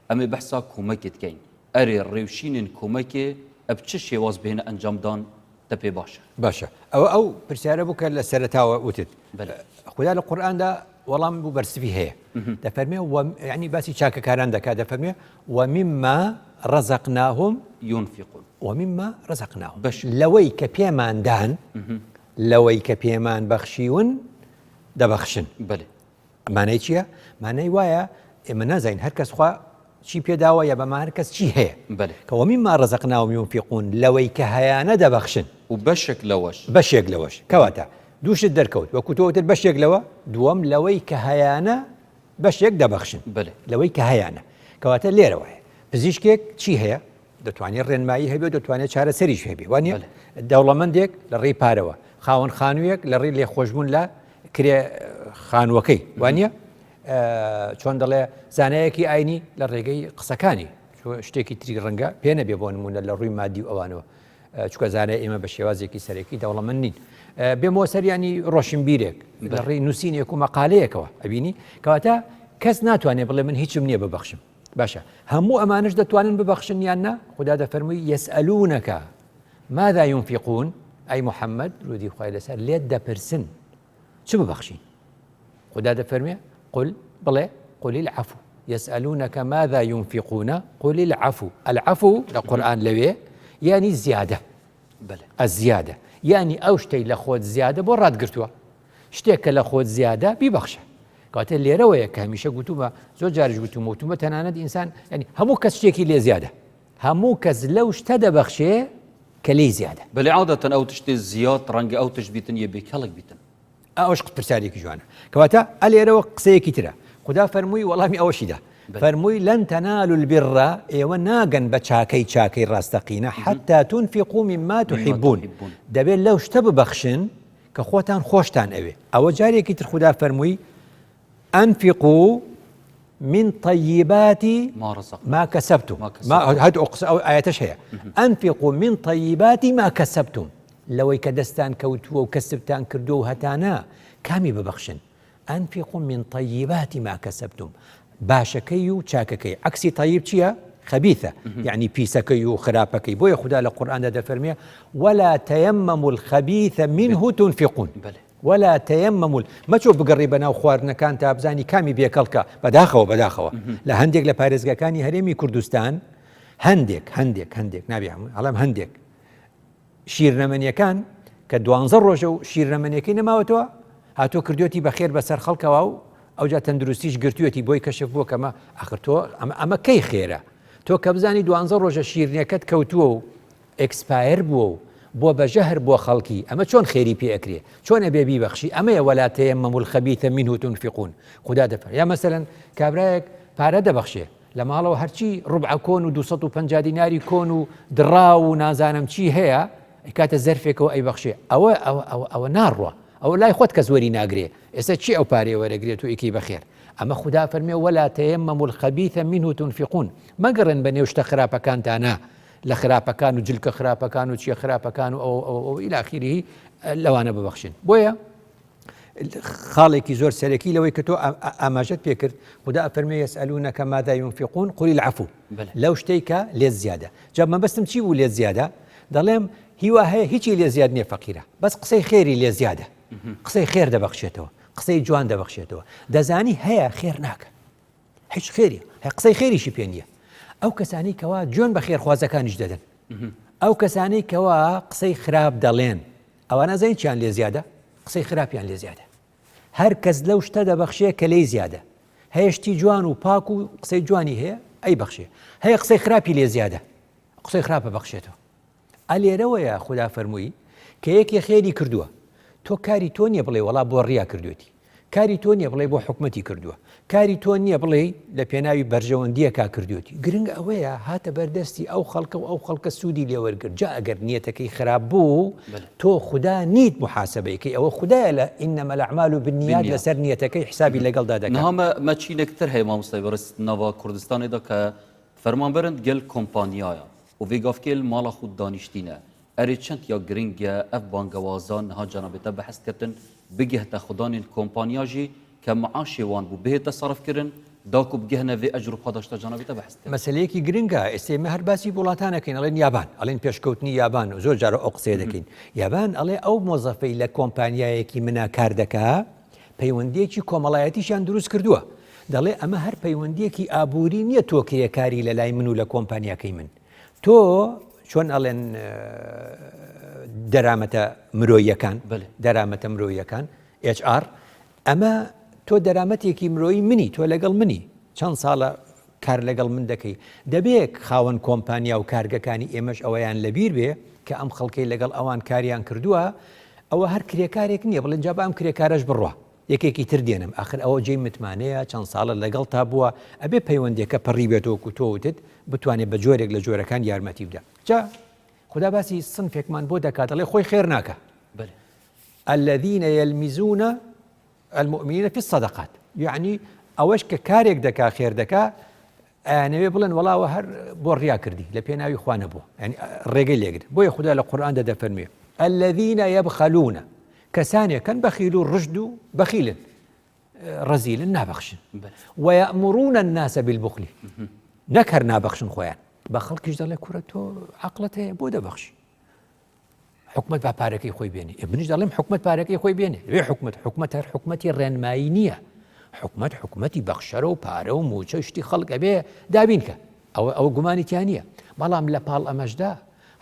ئەمێ بەحسا کۆمەکێ دکەین ئەرێ ڕێوشینێن کۆمەکێ ئەب چ شێواز بهێنە ئەنجامدان تە پێ باشە. باشە ئەوە ئەو پرسیارە بوو کە لە سەرەتاوە وتت خودا لە قورئاندا وەڵام بوو بەرسڤی هەیە دەفەرمێ ینی باسی چاکەکاران دەکات دەفەرمێ ومما رزقناهم ينفقون ومما رزقناهم بەش لەوەی کە پێمان دان لەوەی کە پێمان بەخشیون دەبەخشن بەێ مانای چییە؟ مانای وایە ئێمە نازانین هەر کەس خوا چی پێداوە یا بەما هەر کەس چی هەیە بەێ کە ومما رزقناهم ينفقون لەوەی کە هەیانە دەبەخشن و بەشێک لەوەش بەشێک لەوەش کەواتە دووشت دەرکەوت وەکو تۆ وتت بەشێک لەوە دووەم لەوەی کە هەیانە بەشێک دەبەخشن بەێ لەوەی کە هەیانە کەواتە لێرەوە هەیە پزیشکێک چی هەیە دەتوانێت ڕێنمایی هەبێ و دەتوانێت چارەسەریش هەبێ وانە دەوڵەمەندێک لە ڕێی پارەوە خاوەن خانوویەک لە ڕێی لێخۆشبوون لە کرێ خانووەکەی وانە چۆن دەڵێ زانایەکی ئاینی لە ڕێگەی قسەکانی شتێکی تری ڕەنگە پێ نەبێ بۆ نمونە لە ڕووی مادی و ئەوانەوە چکە زانای ئێمە بە شێوازێکی سەرەکی دەوڵەمەند نین بێمەوە سەریانی ڕۆشنبیرێک لە ڕێی نووسینێک و مەقالەیەکەوە ئەبینی کەواتە کەس ناتوانێت بڵێ من هیچم نییە ببەخشم باشە هەموو ئەمانش دەتوانن ببەخشن یان نا خودا دەفەرمووی یسئلونەکە ماذا ينفقون ئەی محەممەد درودی خوای لەسەر لێت دەپرسن چ ببەخشین خودا دەفەرمێ قل بڵێ قل العفو يسألونك ماذا ينفقون قل العفو العفو لە قورآن لەوێ یعنی زیادە الزیادە یعنی ئەو شتەی لە خۆت زیادە بۆ ڕاتگرتووە شتێک کە لە خۆت زیادە بیبەخشە کاتێ لێرەوەیە کە هەمیشە گوتومە زۆر جاریش گوتومە وتومە تەنانەت ئینسان ینی هەموو کەس شتێکی لێ زیادە هەموو کەس لەو شتە دەبەخشێ کە لێی زیادە. بەلی عادەتەن ئەو تشتێ زیاد ڕەنگە ئەو تشت بیتن یە بێ کەڵک بیتن. ئەوەش پرسیارێکی جوانە. کەواتە ئە لێرەوە قسەیەکی ترە. خودا فەرمووی وەڵامی ئەوەشی دا. فەرمووی لن تنالوا البر ئێوە ناگەن بە چاکەی چاکەی ڕاستەقینە حتی تنفقوا مما تحبون دەبێت لەو شتە ببەخشن کە خۆتان خۆشتان ئەوێ. ئەوە جارێکی تر خودا فەرمووی أنفقوا من طيبات ما كسبتم ما هەر ئەو قسە ئەو ئایەتەش هەیە أنفقوا من طيبات ما كسبتم لەوەی کە دەستان کەوتووە و کەسبتان کردووە و هەتانە کامی ببەخشن أنفقوا من طيبات ما كسبتم باشەکەی و چاکەکەی عەکسی طیب چییە؟ خەبیثە یعنی پیسەکەی و خراپەکەی بۆیە خودا لە قورئاندا دەفەرمێ ولا تيمموا الخبيث منه تنفقون ولا تيمموا مەچۆ بگەڕی بەناو خواردنەکان تا بزانی کامی بێکەڵکە بەداخەوە بەداخەوە لە هەندێک لە پارێزگاکانی هەرێمی کوردستان هەندێک هەندێک هەندێک نابێ هەموو ئەڵێم هەندێک شیرنەمەنیەکان کە دوانزە ڕۆژە و شیرنەمەنیەکەی نەماوەتەوە هاتووە کردوێتی بەخێر بەسەر خەڵکەوە و ئەوجا تەندروستیش گرتوێتی بۆی کەشف بووە کەمە ئەخر تۆ ئەمە ئەمە کەی خێرە تۆ کە بزانی دوانزە ڕۆژە شیرنیەکەت کەوتووە و expire بووە و بووە بە ژەهر بۆ خەڵکی ئەمە چۆن خێری پێ ئەکرێ چۆن ئەبێ بیبەخشی ئەمەیە ولا تيمموا الخبيث منه تنفقون خودا دەفەرموێ یا مەسەلەن کابرایەک پارە دەبەخشێ لە ماڵەوە هەرچی ڕوبعە کۆن و 250 دیناری کۆن و دڕاو و نازانم چی هەیە ئەیکاتە زەرفێکەوە ئەیبەخشێ ئەوە ئەوە ئەوە ئەوە ناڕوا ئەوە لای خۆت کەس وەری ناگرێ ئێستا چی ئەو پارەیە وەرەگرێت و ئیکەی بەخێر ئەمە خودا فەرمێ ولا تيمموا الخبيث منه تنفقون مەگەڕێن بە نێو شتە خراپەکانتانا لە خراپەکان و جلکە خراپەکان و چیە خراپەکان و ئەو ئەو ئەو إلى آخره لەوانە ببەخشن بۆیە خاڵێکی زۆر سەرەکی لەوەی کە تۆ ئاماژەت پێکرد خدا ئەفەرمێ يسألونك ماذا ينفقون قل العفو لەو شتێک کە لێت زیادە جا مەبەستم چی بوو لێت زیادە دەڵێم هیوا هەیە هیچی لێ زیاد نییە فەقیرە بەس قسەی خێری لێ زیادە قسەی خێر دەبەخشێتەوە قسەی جوان دەبەخشێتەوە دەزانی هەیە خێر ناکە هیچ خێری هەیە قسەی خێریشی پێ نییە ئەو کەسانی کەوا جوێن بە خێرخوازەکانیش دەدەن. ئەو کەسانەی کەوا قسەی خراپ دەڵێن ئەوانە زین چیان لێ زیادە؟ قسەی خراپیان لێ زیادە. هەر کەس لەو شتە دەبەخشێ کە لێی زیادە. هەیە شتی جوان و پاک و قسەی جوانی هەیە ئەیبەخشێ. هەیە قسەی خراپی لێ زیادە قسەی خراپە بەخشێتەوە. ئە لێرەوەیە خودا فەرمووی کە یەکێ خێری کردووە تۆ کاری تۆ نییە بڵێ وەڵا بۆ ڕیا کردوێتی کاری تۆ نییە بڵێ بۆ حکومەتی کردووە کاری تۆ نییە بڵێ لە پێناوی بەرژەوەندیەکە کردوێتی گرنگ ئەوەیە هاتە بەردەستی ئەو خەڵکە و ئەو خەڵکە سوودی لێوەرگرت جا ئەگەر نیەتەکەی خراپ بوو تۆ خودا نیت محاسبەیکەی ئەوە خودایە لە إنما الأعمال بالنیات لەسەر نیەتەکەی حسابی لەگەڵدا دەکات. نها مە چینێک تر هەیە مامۆستای بەڕێز ناڤا کوردستانێدا کە فەرمانبەرن گەل کۆمپانیایە و ڤێ گافکێ ل ماڵا خو دانیشتینە. ئەرێ چەند یا گرنگە ئەڤ بانگەوازا نها جەنابێ تە بەحس کردن بگەهتە خودانێن کۆمپانیا ژی کە معاشێ وان بوو بهێتە سەرف کرن داکو بگەهنە ڤێ ئەجر و پاداشتا جەنابێ تە بەحس کردن. مەسەلەیەکی گرنگە ئێستا ئێمە هەر باسی وڵاتان ئەکەین ئەڵێن یابان ئەڵێن پێشکەوتنی یابان و زۆر جار ئەو قسەیە دەکەین یابان ئەڵێ ئەو مۆزەفەی لە کۆمپانیایەکی منا کار دەکا پەیوەندیەکی کۆمەڵایەتیشیان دروست کردووە دەڵێ ئەمە هەر پەیوەندیەکی ئابووری نییە تۆ کرێکاری لە لای من و لە کۆمپانیاکەی من تۆ چۆن ئەڵێن دەرامەتە مرۆیەکان دەرامەتە مرۆیەکان HR ئەمە تۆ دەرامەتێکی مرۆیی منی تۆ لەگەڵ منی چەند ساڵە کار لەگەڵ من دەکەی دەبێت خاوەن کۆمپانیا و کارگەکانی ئێمەش ئەوەیان لەبیر بێ کە ئەم خەڵکەی لەگەڵ ئەوان کاریان کردووە ئەوە هەر کرێکارێک نییە بڵێن جا با ئەم کرێکارەش بڕوا یەکێکی تر دێنم ئاخر ئەوە جێی متمانەیە چەند ساڵە لەگەڵتا بووە ئەبێ پەیوەندیەکە پەڕی بێت وەکو تۆ وتت بتوانێت بە جۆرێک لە جۆرەکان یارمەتی بدە جا خودا باسی سنفێکمان بۆ دەکات دەڵێ خۆی خێر ناکە الذين يلمزون المؤمنین في الصدقات یعنی ئەوەش کە کارێک دەکا خێر دەکا ئەیانەوێ بڵێن وەڵاوە هەر بۆ ڕیا کردی لە پێناوی خوا نەبووە یعنی ڕێگەی لێگر بۆیە خودا لە قورئاندا دەفەرموێ الذین یبخلون کەسانێکن بەخیل و ڕژد و بەخیلن ڕەزیلن نابەخشن ويأمرون الناس بالبخل نەک هەر نابەخشن خۆیان بە خەڵکیش دەڵێ کوڕە تۆ عەقڵت هەیە بۆ دەبەخشی حکومت با پارەکەی خۆی بێنێ ئێ منیش دەڵێم حکومت پارەکەی خۆی بێنێ وێ حکومت حکومت هەر حکومەتی ڕێنمایی نییە حکومت حکومەتی بەخشەرە و پارە و موچە شتی خەڵک ئەبێ دابین کە ئەوە ئەوە گومانی تیا نییە بەڵام لە پاڵ ئەمەشدا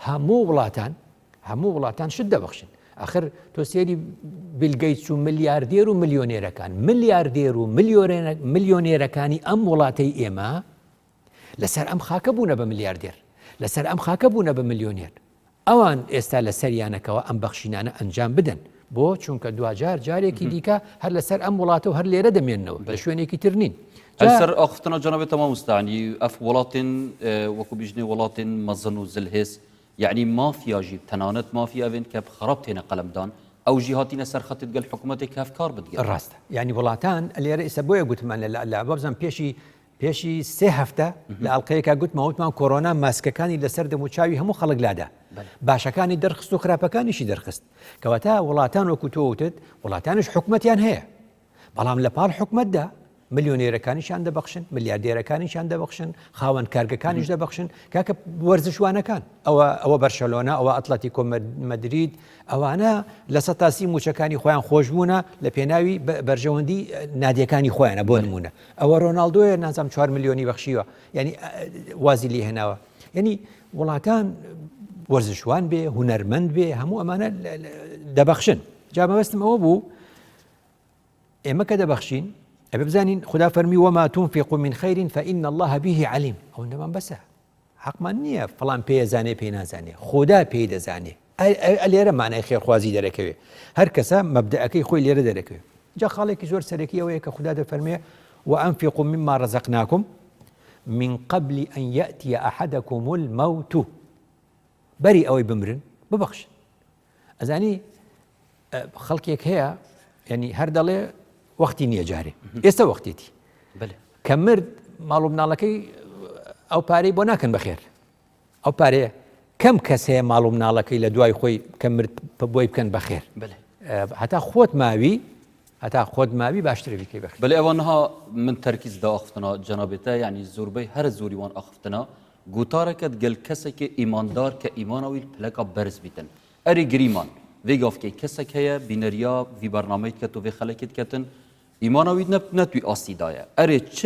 هەموو وڵاتان هەموو وڵاتان شت دەبەخشن ئەخر تۆ سێری بیل گەیتس و ملیاردێر و ملیۆنێرەکان ملیاردێر و ملیۆنێرەکانی ئەم وڵاتەی ئێمە لەسەر ئەم خاکە بوونە بە ملیاردێر، لەسەر ئەم خاکە بوونە بە ملیۆنێر. ئەوان ئێستا لەسەریانە کەوا ئەم بەخشینانە ئەنجام بدەن. بۆ؟ چونکە دواجار جارێکی دیکە هەر لەسەر ئەم وڵاتە و هەر لێرە دەمێننەوە، لە شوێنێکی تر نین. جا. لەسەر ئاخفتنا جەنابت مامۆستا یعنی ئەف وڵاتێن وەکو بیژنێ وڵاتێن مەزن و زلهێز یعنی مافیا ژی تەنانەت مافیا ئەڤێن کە خراپ تێنە قەلەم دان ئەو ژی هاتینە سەر خەتت گەل حکومەتێک هەڤکار بت گەل. ڕاستە یعنی وڵاتان لێرە ئێستا بۆیە گوتمان لە لە وابزانم پێشی پێشی سێ هەفتە لە ئەڵلقەیەکا گوتمان وتمان کۆرۆنا ماسکەکانی لەسەر دەموچاوی هەموو خەڵک لادا باشەکانی دەرخست و خراپەکانیشی دەرخست کەواتە وڵاتان وەکو تۆ وتت وڵاتانش حکومەتیان هەیە بەڵام لە پاڵ حکومەتدا ملیۆنێرەکانیشان دەبەخشن ملیاردێرەکانیشان دەبەخشن خاوەن کارگەکانیش دەبەخشن کاکە وەرزشوانەکان ئەوە ئەوە بەرشەلۆنە ئەوە ئەتلەتیکۆ مەدرید ئەوانە 100% موچەکانی خۆیان خۆش بوونە لە پێناوی بەرژەوەندی نادیەکانی خۆیانە بۆ نمونە ئەوە رۆناڵدۆیە نازانم چوار ملیۆنی بەخشیوە یعنی وازی لێ هێناوە یعنی وڵاتان وەرزشوان بێ هونەرمەند بێ هەموو ئەمانە دەبەخشن جا مەبەستم ئەوە بوو ئێمە کە دەبەخشین ئەبێ بزانین خدا فەرمی وما تنفقوا من خير فإن الله به عليم ئەوەندەمان بەسە حەقمان نییە فڵان پێی ئەزانێ پێی نازانێ خودا پێی دەزانێ ئە لێرە مانای خێرخوازی دەرەکەوێ هەر کەسە مەبدەئەکەی خۆی لێرە دەرەکەوێ جا خاڵێکی زۆر سەرەکی ئەوەیە کە خودا دەفەرمێ وأنفقوا مما رزقناكم من قبل أن يأتي أحدكم الموت بەری ئەوەی بمرن ببەخشن ئەزانی خەڵکێک هەیە ینی هەر دەڵێ وەختی نییە جارێ ئێستا وەختێتی کە مرد ماڵ و مناڵەکەی ئەو پارەی بۆ ناکەن بەخێر ئەو پارەیە کەم کەس هەیە ماڵ و مناڵەکەی لە دوای خۆی کە مرد بۆی بکەن بەخێر هەتا خۆت ماوی هەتا خۆت ماوی باشترە بیکەی بەخێر بەێ ئەوە نها من تەرکیز دا ئاخفتنا جەنابێتە یعنی زۆربەی هەرە زۆری وان ئاخفتنا گوتارەکەت گەل کەسێکی ئیماندار کە ئیمانەوەی پلەکە بەرز بیتن ئەرێ گریمان ڤێ گافکێ کەسەک هەیە بینەریا ڤی بەرنامەی دکەت و ڤێ خەلەکێ دکەتن ئیمانا وی نە نە توی ئاستی دایە ئەرێ چ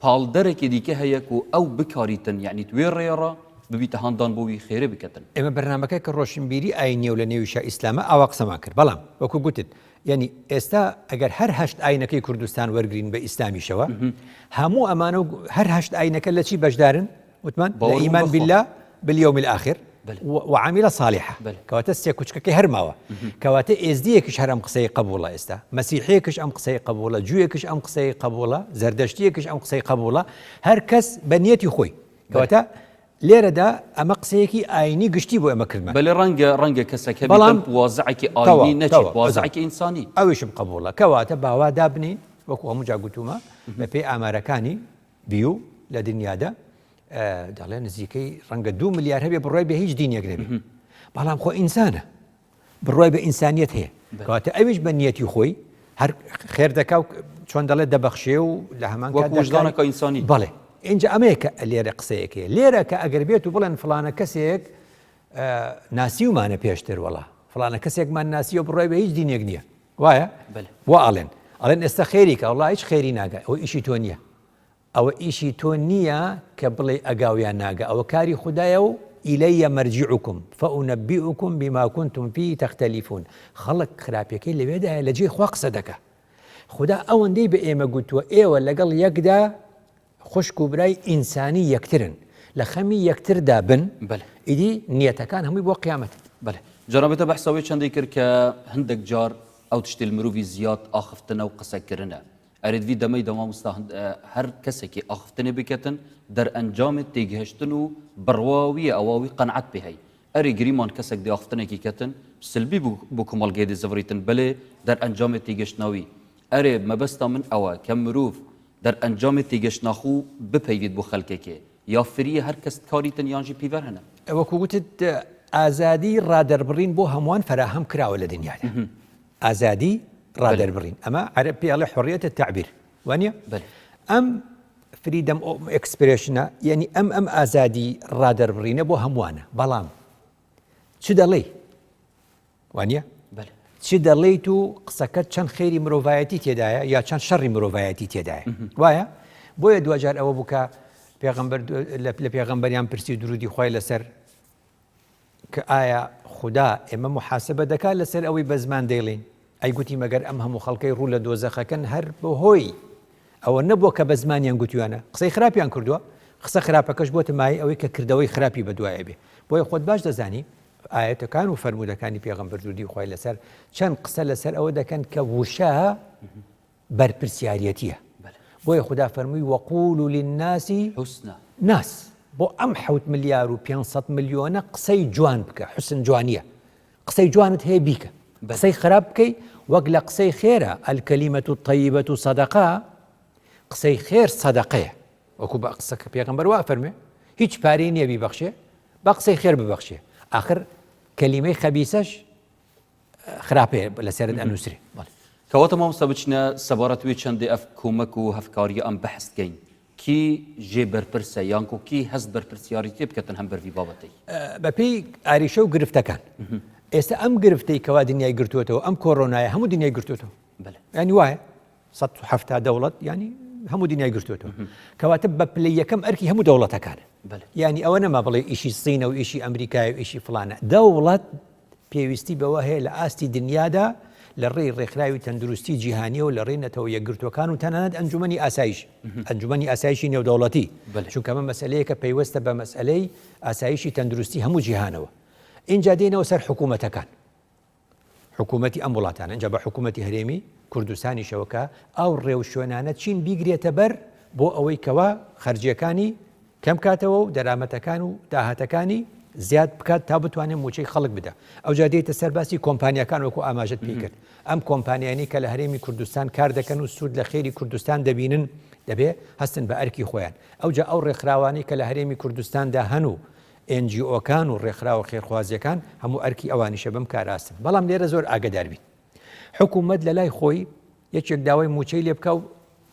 پاڵدەرەکێ دیکە هەیە کو ئەو بکاریتن یەعنی توێ ڕێیە ڕا. ببیتە هاندان بۆ وی خێرێ بکەتن. ئێمە بەرنامەکە کە ڕۆشنبیری ئاینیە و لە نێویشا ئیسلامە ئاوا قسەمان کرد بەڵام وەکو گوتت یانی ئێستا ئەگەر هەر هەشت ئاینەکەی کوردستان وەرگین بە ئیسلامیشەوە هەموو ئەمانە و هەر هەشت ئاینەکە لە چی بەشدارن وتمان لە ئیمان بالله باليوم الآخر وعمل صالحا کەواتە سێ کوچکەکەی هەر ماوە کەواتە ئێزدیەکیش هەر ئەم قسەی قبوڵە ئێستا مەسیحەیەکش ئەم قسەی قبوڵە جوویەکش ئەم قسەی قبوڵە زەردەشتیەکش ئەم قسەی قبوڵە هەر کەس بە نیەتی خۆی کەواتە لێرەدا ئەمە قسەیەکی ئاینی گشتی بۆ ئێمە کردمان. بەلێ ڕەنگە ڕەنگە کەسەک هەبێت بەڵام وازعێکی ئاینی نەچێت وازعێکی ئینسانی. ئەویشم قبوڵە. کەواتە با وا دابنێین وەکو هەموو جار گوتوومە بەپێی ئامارەکانی بیو لە دنیادا دەڵێ نزیکەی ڕەنگە دوو ملیار هەبێ بڕوای بە هیچ دینێک نەبێ بەڵام خۆ ئینسانە بڕوای بە ئینسانیەت هەیە کەواتە ئەویش بە نیەتی خۆی هەر خێر دەکا و چۆن دەڵێ دەبەخشێ و لە هەمان وەژدانەکە ئینسانی بەڵێ اینجا ئەمەیە کە لێرە قسەیەکەیە لێرە کە ئەگەر بێت و بڵێن فلانە کەسێک ناسیومانە پێشتر وەڵا فلانە کەسێکمان ناسیوە بڕای بە هیچ دینێک نییە وایە وا ئەڵێن ئەڵێن ئێستا خێریکە وڵا هیچ خێری ناگە ئەو ئیشی تۆ نییە ئەوە ئیشی تۆ نییە کە بڵێی ئەگا و یان ناگا، ئەوە کاری خودایە و الی مرجعکم فانبئکم بما کنتم فیه تختلفون، خەڵک خراپیەکەی لەوێدایە لە جێی خوا قسە دەکا. خودا ئەوەندەی بە ئێمە گوتووە ئێوە لەگەڵ یەکدا خوشک و برای ئینسانی یەکترن، لە خەمی یەکتردا بن، ئیدی نیەتەکان هەمووی بۆ قیامەتە. بەلێ جەنابت تە بەحسا وێ چەندەی کرد کە هندەک جار ئەو تشتێل مروڤی زیاد ئاخفتنە و قسە کرنە ئەرێ دڤی دەمەی دە مامۆستا هەر کەسێکی ئاخفتنێ بکەتن دەرئەنجامێ تێگهشتن و بڕوا ویە ئەوا وی قەنعەت پێ هەی ئەرێ گریمان کەسێک دێ ئاخفتنێکی کەتن سلبی بو بۆ کومەڵگەی دێ زڤریتن بەلێ دەرئەنجامێ تێگەشتناوی ئەرێ مەبەستا من ئەوە کە مروڤ دەرئەنجامێ تێگەشتناخو بپەیڤیت بۆ خەلکێکێ یا فریە هەر کەس کاریتن یانژی پیڤەر هەنە. وەکو وتت ئازادی ڕادەربڕین بۆ هەمووان فەراهەم کراوە لە دنیادا. ئازادی ڕادەربڕین ئەمە عەرەب پێی ئەڵێ حڕیەت التعبیر وانە ئەم freedom expression ە یعنی ئەم ئەم ئازادی ڕادەربڕینە بۆ هەمووانە بەڵام چ دەڵێی وانە چ دەڵێیت و قسەکەت چەند خێری مرۆڤایەتی تێدایە یا چەند شەڕی مرۆڤایەتی تێدایە وایە بۆیە دوجار ئەوە بووکە پێغەمبەر لە پێغەمبەریان پرسی درودی خوای لەسەر کە ئایا خودا ئێمە موحاسەبە دەکات لەسەر ئەوەی بە زمان دەیڵێین؟ ئەی گوتی مەگەر ئەم هەموو خەڵکەی ڕوو لە دۆزەخەکەن هەر بەهۆی ئەوە نەبووە کە بە زمانیان گوتویانە قسەی خراپیان کردووە قسە خراپەکەش بۆتە مایەی ئەوەی کە کردەوەی خراپی بەدوایە بێ بۆیە خۆت باش دەزانی ئایەتەکان و فەرموودەکانی پێغەمبەر درودی خوای لەسەر چەند قسە لەسەر ئەوە دەکەن کە وشە بەرپرسیاریەتیە بۆیە خودا فەرمووی وقولوا للناس حسنا ناس بۆ ئەم حەوت ملیار و 500 ملیۆنە قسەی جوان بکە حسن جوانیە قسەی جوانت هەیە بیکە قسەی خراپ بکەی وەک لە قسەی خێرە الکلمة الطیبة صدقە قسەی خێر سەدەقەیە وەکو بە قسەکە پێغەمبەر وا فەرمێ هیچ پارەی نییە بیبەخشێ بە قسەی خێر ببەخشێ ئاخر کەلیمەی خەبیسەش خراپەیە لەسەرت ئەنووسرێ. بەڵێ. کەواتە مامۆستا بچینە سەبارەت وێ چەندێ ئەف کۆمەک و هەفکاریە ئەم بەحس کەین کی ژێ بەرپرسە یانکۆ کی هەست بەرپرسیاریتێ بکەتن هەم بەر ڤی بابەتەی؟ بەپێی ئاریشە و گرفتەکان ئێستا ئەم گرفتەی کەوا دنیای گرتووەتەوە ئەم کۆرۆنایە هەموو دنیای گرتووەتەوە ینی وایە 170 دەوڵەت ینی هەموو دنیای گرتووەتەوە کەواتە بە پلەی یەکەم ئەرکی هەموو دەوڵەتەکانە ینی ئەوە نەما بڵێ ئیشی سینە و ئیشی ئەمریکای و ئیشی فلانە دەوڵەت پێویستی بەوە هەیە لە ئاستی دنیادا لە ڕێی ڕێکخراوی تەندروستی جیهانیەوە لە ڕێی نەتەوە یەکگرتووەکان و تەنانەت ئەنجومەنی ئاسایش ئەنجومەنی ئاسایشی نێودەوڵەتی چونکە ئەمە مەسەلەیەکە پەیوەستە بە مەسەلەی ئاسایشی تەندروستی هەموو جیهانەوە ئینجا دێنەوە سەر حکوومەتەکان حکوومەتی ئەم وڵاتانە ئینجا بە حکوومەتی هەرێمی کوردستانیشەوە کە ئەو ڕێوشوێنانە چین بیگرێتە بەر بۆ ئەوەی کەوا خەرجیەکانی کەم کاتەوە و دەرامەتەکان و داهاتەکانی زیاد بکات تا بتوانێت موچەی خەڵک بدا ئەوجا دێتە سەر باسی کۆمپانیاکان وەکو ئاماژەت پێ کرد ئەم کۆمپانیانی کە لە هەرێمی کوردستان کار دەکەن و سوود لە خێری کوردستان دەبینن دەبێ هەستن بە ئەرکی خۆیان ئەوجا ئەو ڕێکخراوانەی کە لە هەرێمی کوردستاندا هەن و NGO کان و ڕێکخراوە خێرخوازیەکان هەموو ئەرکی ئەوانیشە بەم کاراستن بەڵام لێرە زۆر ئاگدار بین حکوومەت لە لای خۆی یەکێک داوای موچەی لێ بکە و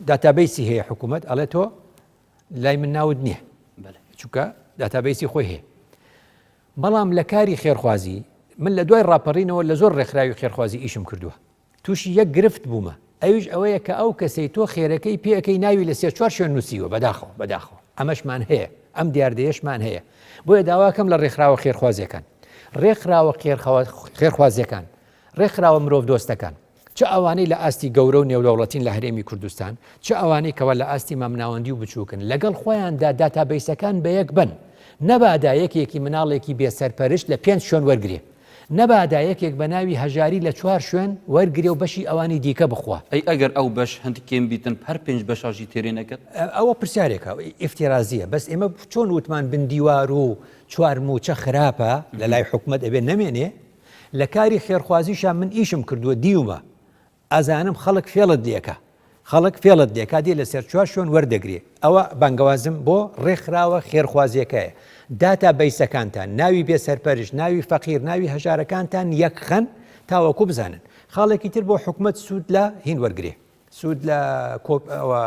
database ی هەیە حکوومەت ئەڵێ تۆ لای من ناوت نییە چونکە database ی خۆی هەیە بەڵام لە کاری خێرخوازی من لە دوای ڕاپەڕینەوە لە زۆر ڕێکخراوی خێرخوازی ئیشم کردووە تووشی یەک گرفت بوومە ئەویش ئەوەیە کە ئەو کەسەی تۆ خێرەکەی پێەکەی ناوی لە سێ چوار شوێن نووسیوە بەداخەوە بەداخەوە ئەمەشمان هەیە. ئەم دیاردەیەشمان هەیە. بۆیە داواکەم لە ڕێکخراوە خێرخوازیەکان، ڕێکخراوە خێرخوازیەکان، ڕێکخراوە مرۆڤدۆستەکان، چ ئەوانەی لە ئاستی گەورە و نێودەوڵەتین لە هەرێمی کوردستان، چ ئەوانەی کەوا لە ئاستی مامناوەندی و بچووکن، لەگەڵ خۆیاندا داتابەیسەکان بەیەک بەن. نەبادا یەکێکی مناڵێکی بێ سەرپەرشت لە پێنج شوێن وەرگرێ. نەبادا یەکێک بە ناوی هەژاری لە چوار شوێن وەرگرێ و بەشی ئەوانی دیکە بخوا. ئەی ئەگەر ئەو بەش هەند کێم بیتن هەر پێنج بەشا ژی تێرێ نەکەت؟ ئەوە پرسیارێکە ئیفتیرازیە بەس ئێمە چۆن وتمان بن دیوار و چوار موچە خراپە لە لای حکومەت ئەبێ نەمێنێ لە کاری خێرخوازیشا من ئیشم کردووە دیومە ئەزانم خەڵک فێڵت لێکا خەڵک فێڵت لێکا دێ لەسەر چوار شوێن وەردەگرێ ئەوە بانگەوازم بۆ ڕێکخراوە خێرخوازیەکەیە داتا بەیسەکانتان ناوی بێ سەرپەرشت ناوی فەقیر ناوی هەژارەکانتان یەکخەن تاوەکو بزانن خاڵێکی تر بۆ حکومەت سوود لە هین وەرگێ سوود لە کۆپ ئەوە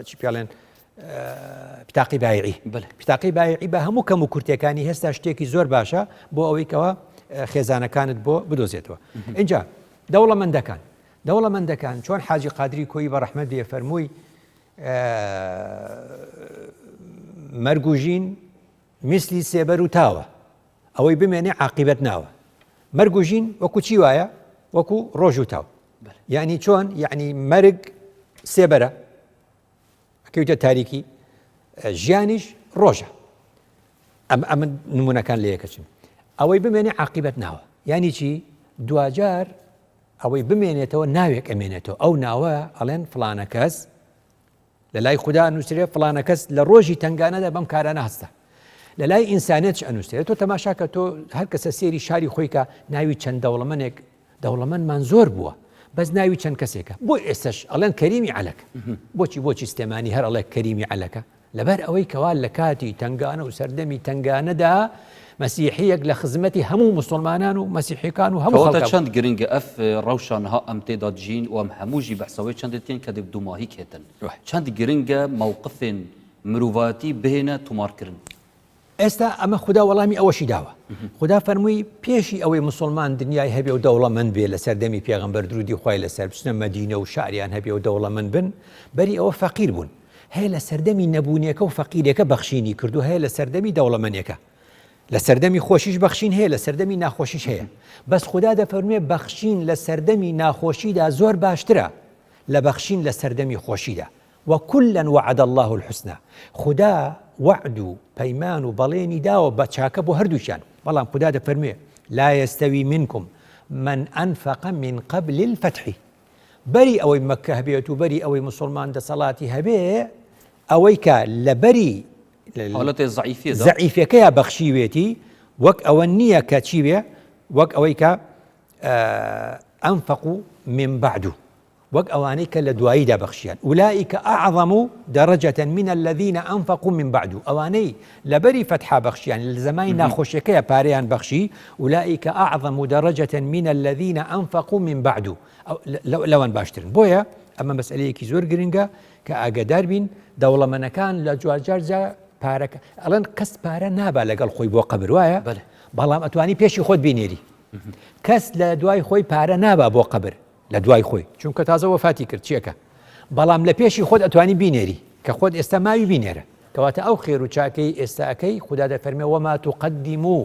چی پێڵێن بتاقی بایعی بتاقی بایعی بە هەموو کەم و کورتەکانی هێستا شتێکی زۆر باشە بۆ ئەوەی کەەوە خێزانەکانت بۆ بدۆزێتەوە اینجا دەوڵەمەندەکان دەوڵەمەندەکان چۆن حاجی قادری کۆیی بە ڕەحمەت بێ فەرمووی مەرگ و ژین میسلی سێبەر و تاوە ئەوەی بمێنێ عاقیبەت ناوە مەرگ و ژین وەکو چی وایە وەکو ڕۆژ و تاو یعنی چۆن یعنی مەرگ سێبەرە ئەکەویتە تاریکی ژیانیش ڕۆژە ئەم ئەمن نمونەکان لە یەکەچن ئەوەی بمێنێ عاقیبەت ناوە یانی چی دواجار ئەوەی بمێنێتەوە ناوێک ئەمێنێتەوە ئەو ناوە ئەڵێن فلانە کەس لە لای خوددا نووسرێ فلانە کەس لە ڕۆژی تنگانەدا بەم کارانە هەستە لە لای ئینسانێت ئەنووسێت تۆ تەماشاکە تۆ هەر کەسە سێری شاری خۆیکە ناوی چەند دەوڵەمەنێک دەوڵەمەندمان زۆر بووە بەس ناوی چەند کەسێکە بۆ ئێستش ئەڵێن کەریمی عەلەک بۆچی بۆچی سلێمانی هەر ئەڵێ کەریمی عەلەکە لەبەر ئەوەی کەوا لە کاتی تنگانە و سەردەمی تنگانەدا مەسیحیەک لە خزمەتی هەموو مسلمانان و مەسیحەکان و هەموو خەڵکە چەند گرنگە ئەف ڕەوشانها ئەم تێدا دژین و ئەم هەموو ژی بەحسەوەی چەند دێن کە دێ دوماهی کێتن چەند گرنگە مەوقفێن مرۆڤایەتی بهێنە تۆمارکردن. ئێستا ئەمە خودا وەڵامی ئەوەشی داوە خودا فەرمووی پێشی ئەوەی مسلمان دنیای هەبێ و دەوڵەمەند بێ لە سەردەمی پێغەمبەر درودی خوای لەسەر بچنە مەدینە و شاریان هەبێ و دەوڵەمەند بن بەری ئەوە فەقیر بوون هەیە لە سەردەمی نەبوونیەکە و فەقیرەکە بەخشینی کردو هەیە لە سەردەمی دەوڵەمەنێکە لە سەردەمی خۆشیش بەخشین هەیە لە سەردەمی ناخۆشیش هەیە بەس خودا دەفەرموێ بەخشین لە سەردەمی ناخۆشیدا زۆر باشترە لە بەخشین لە سەردەمی خۆشیدا وکلا وعد اللە الحسنی، خودا وەعد و پەیمان و بەڵێنی داوە بە چاکە بۆ هەردووکیان، بەڵام خودا دەفەرموێ، لا یستوی منکم من انفق من قبل الفتح، بەری ئەوەی مەککە هەبێت و بەری ئەوەی موسڵمان دەسەڵاتی هەبێ، ئەوەی کە لە بەری حاڵەتێ زەعیفیەدا زەعیفەکەیا بەخشیوێتی وەک ئەوە نییە کە چی بێ وەک ئەوەی کە انفقوا من بعد وەک ئەوانەی کە لە دواییدا بەخشیان، اولئک اعظم درجە من الذین انفقوا من بعد، ئەوانەی لە بەری فەتحا بەخشیان، لە زەمانی ناخۆشیەکەیا پارەیان بەخشی، اولئک اعظم درجە من الذین انفقوا من بعد، لەوان باشترن. بۆیە ئەمە مەسئلەیەکی زۆر گرنگە کە ئاگادار بین، دەوڵەمەنەکان لە جوارجارجا پارەکە ئەڵێن کەس پارە نابا لەگەڵ خۆی بۆ قەبر وایە؟ بەڵام ئەتوانی پێشی خۆت بینێری. کەس لە دوای خۆی پارە نابا بۆ قەبر. لە دوای خۆی چونکە تازە وەفاتی کرد چیەکە بەڵام لە پێشی خۆت ئەتوانی بینێری کە خۆت ئێستا ماوی بینێرە کەواتە ئەو خێر و چاکەی ئێستا ئەکەی خودا دەفەرمێ وما تقدموا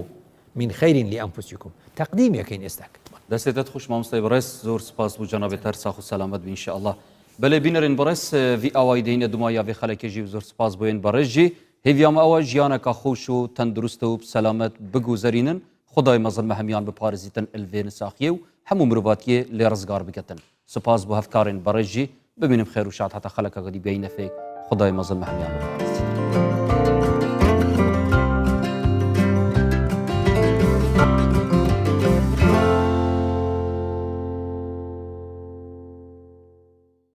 من خير لأنفسكم تقدیم یەکەین ئێستا دەستێتت خوش مامۆستای بەڕێز زۆر سپاس بوو جەنابێت هەر ساخ و سەلامەت بی ان شاء الله بەلێ بینەرên بەڕێز ڤی ئاوای دەینە دوما یا ڤێ خەلەکێ ژی و زۆر سپاس بۆ yên بەڕێز ژی هێڤیا مە ئەوە ژیانەکا خۆش و تەندروست و سەلامەت بگوزەرینن خودای مەزن مە هەمیان بپارێزیتن ال ڤێ نساخیێ و هەموو مروڤاتیێ لێ ڕزگار بکەتن سپاس بۆ هەڤکارێن بەڕێز ژی بمینم خێر و شاد هەتا خەلەکەگە دی بێینە فێک خودای مەزن مە هەمیان بپارێزیت.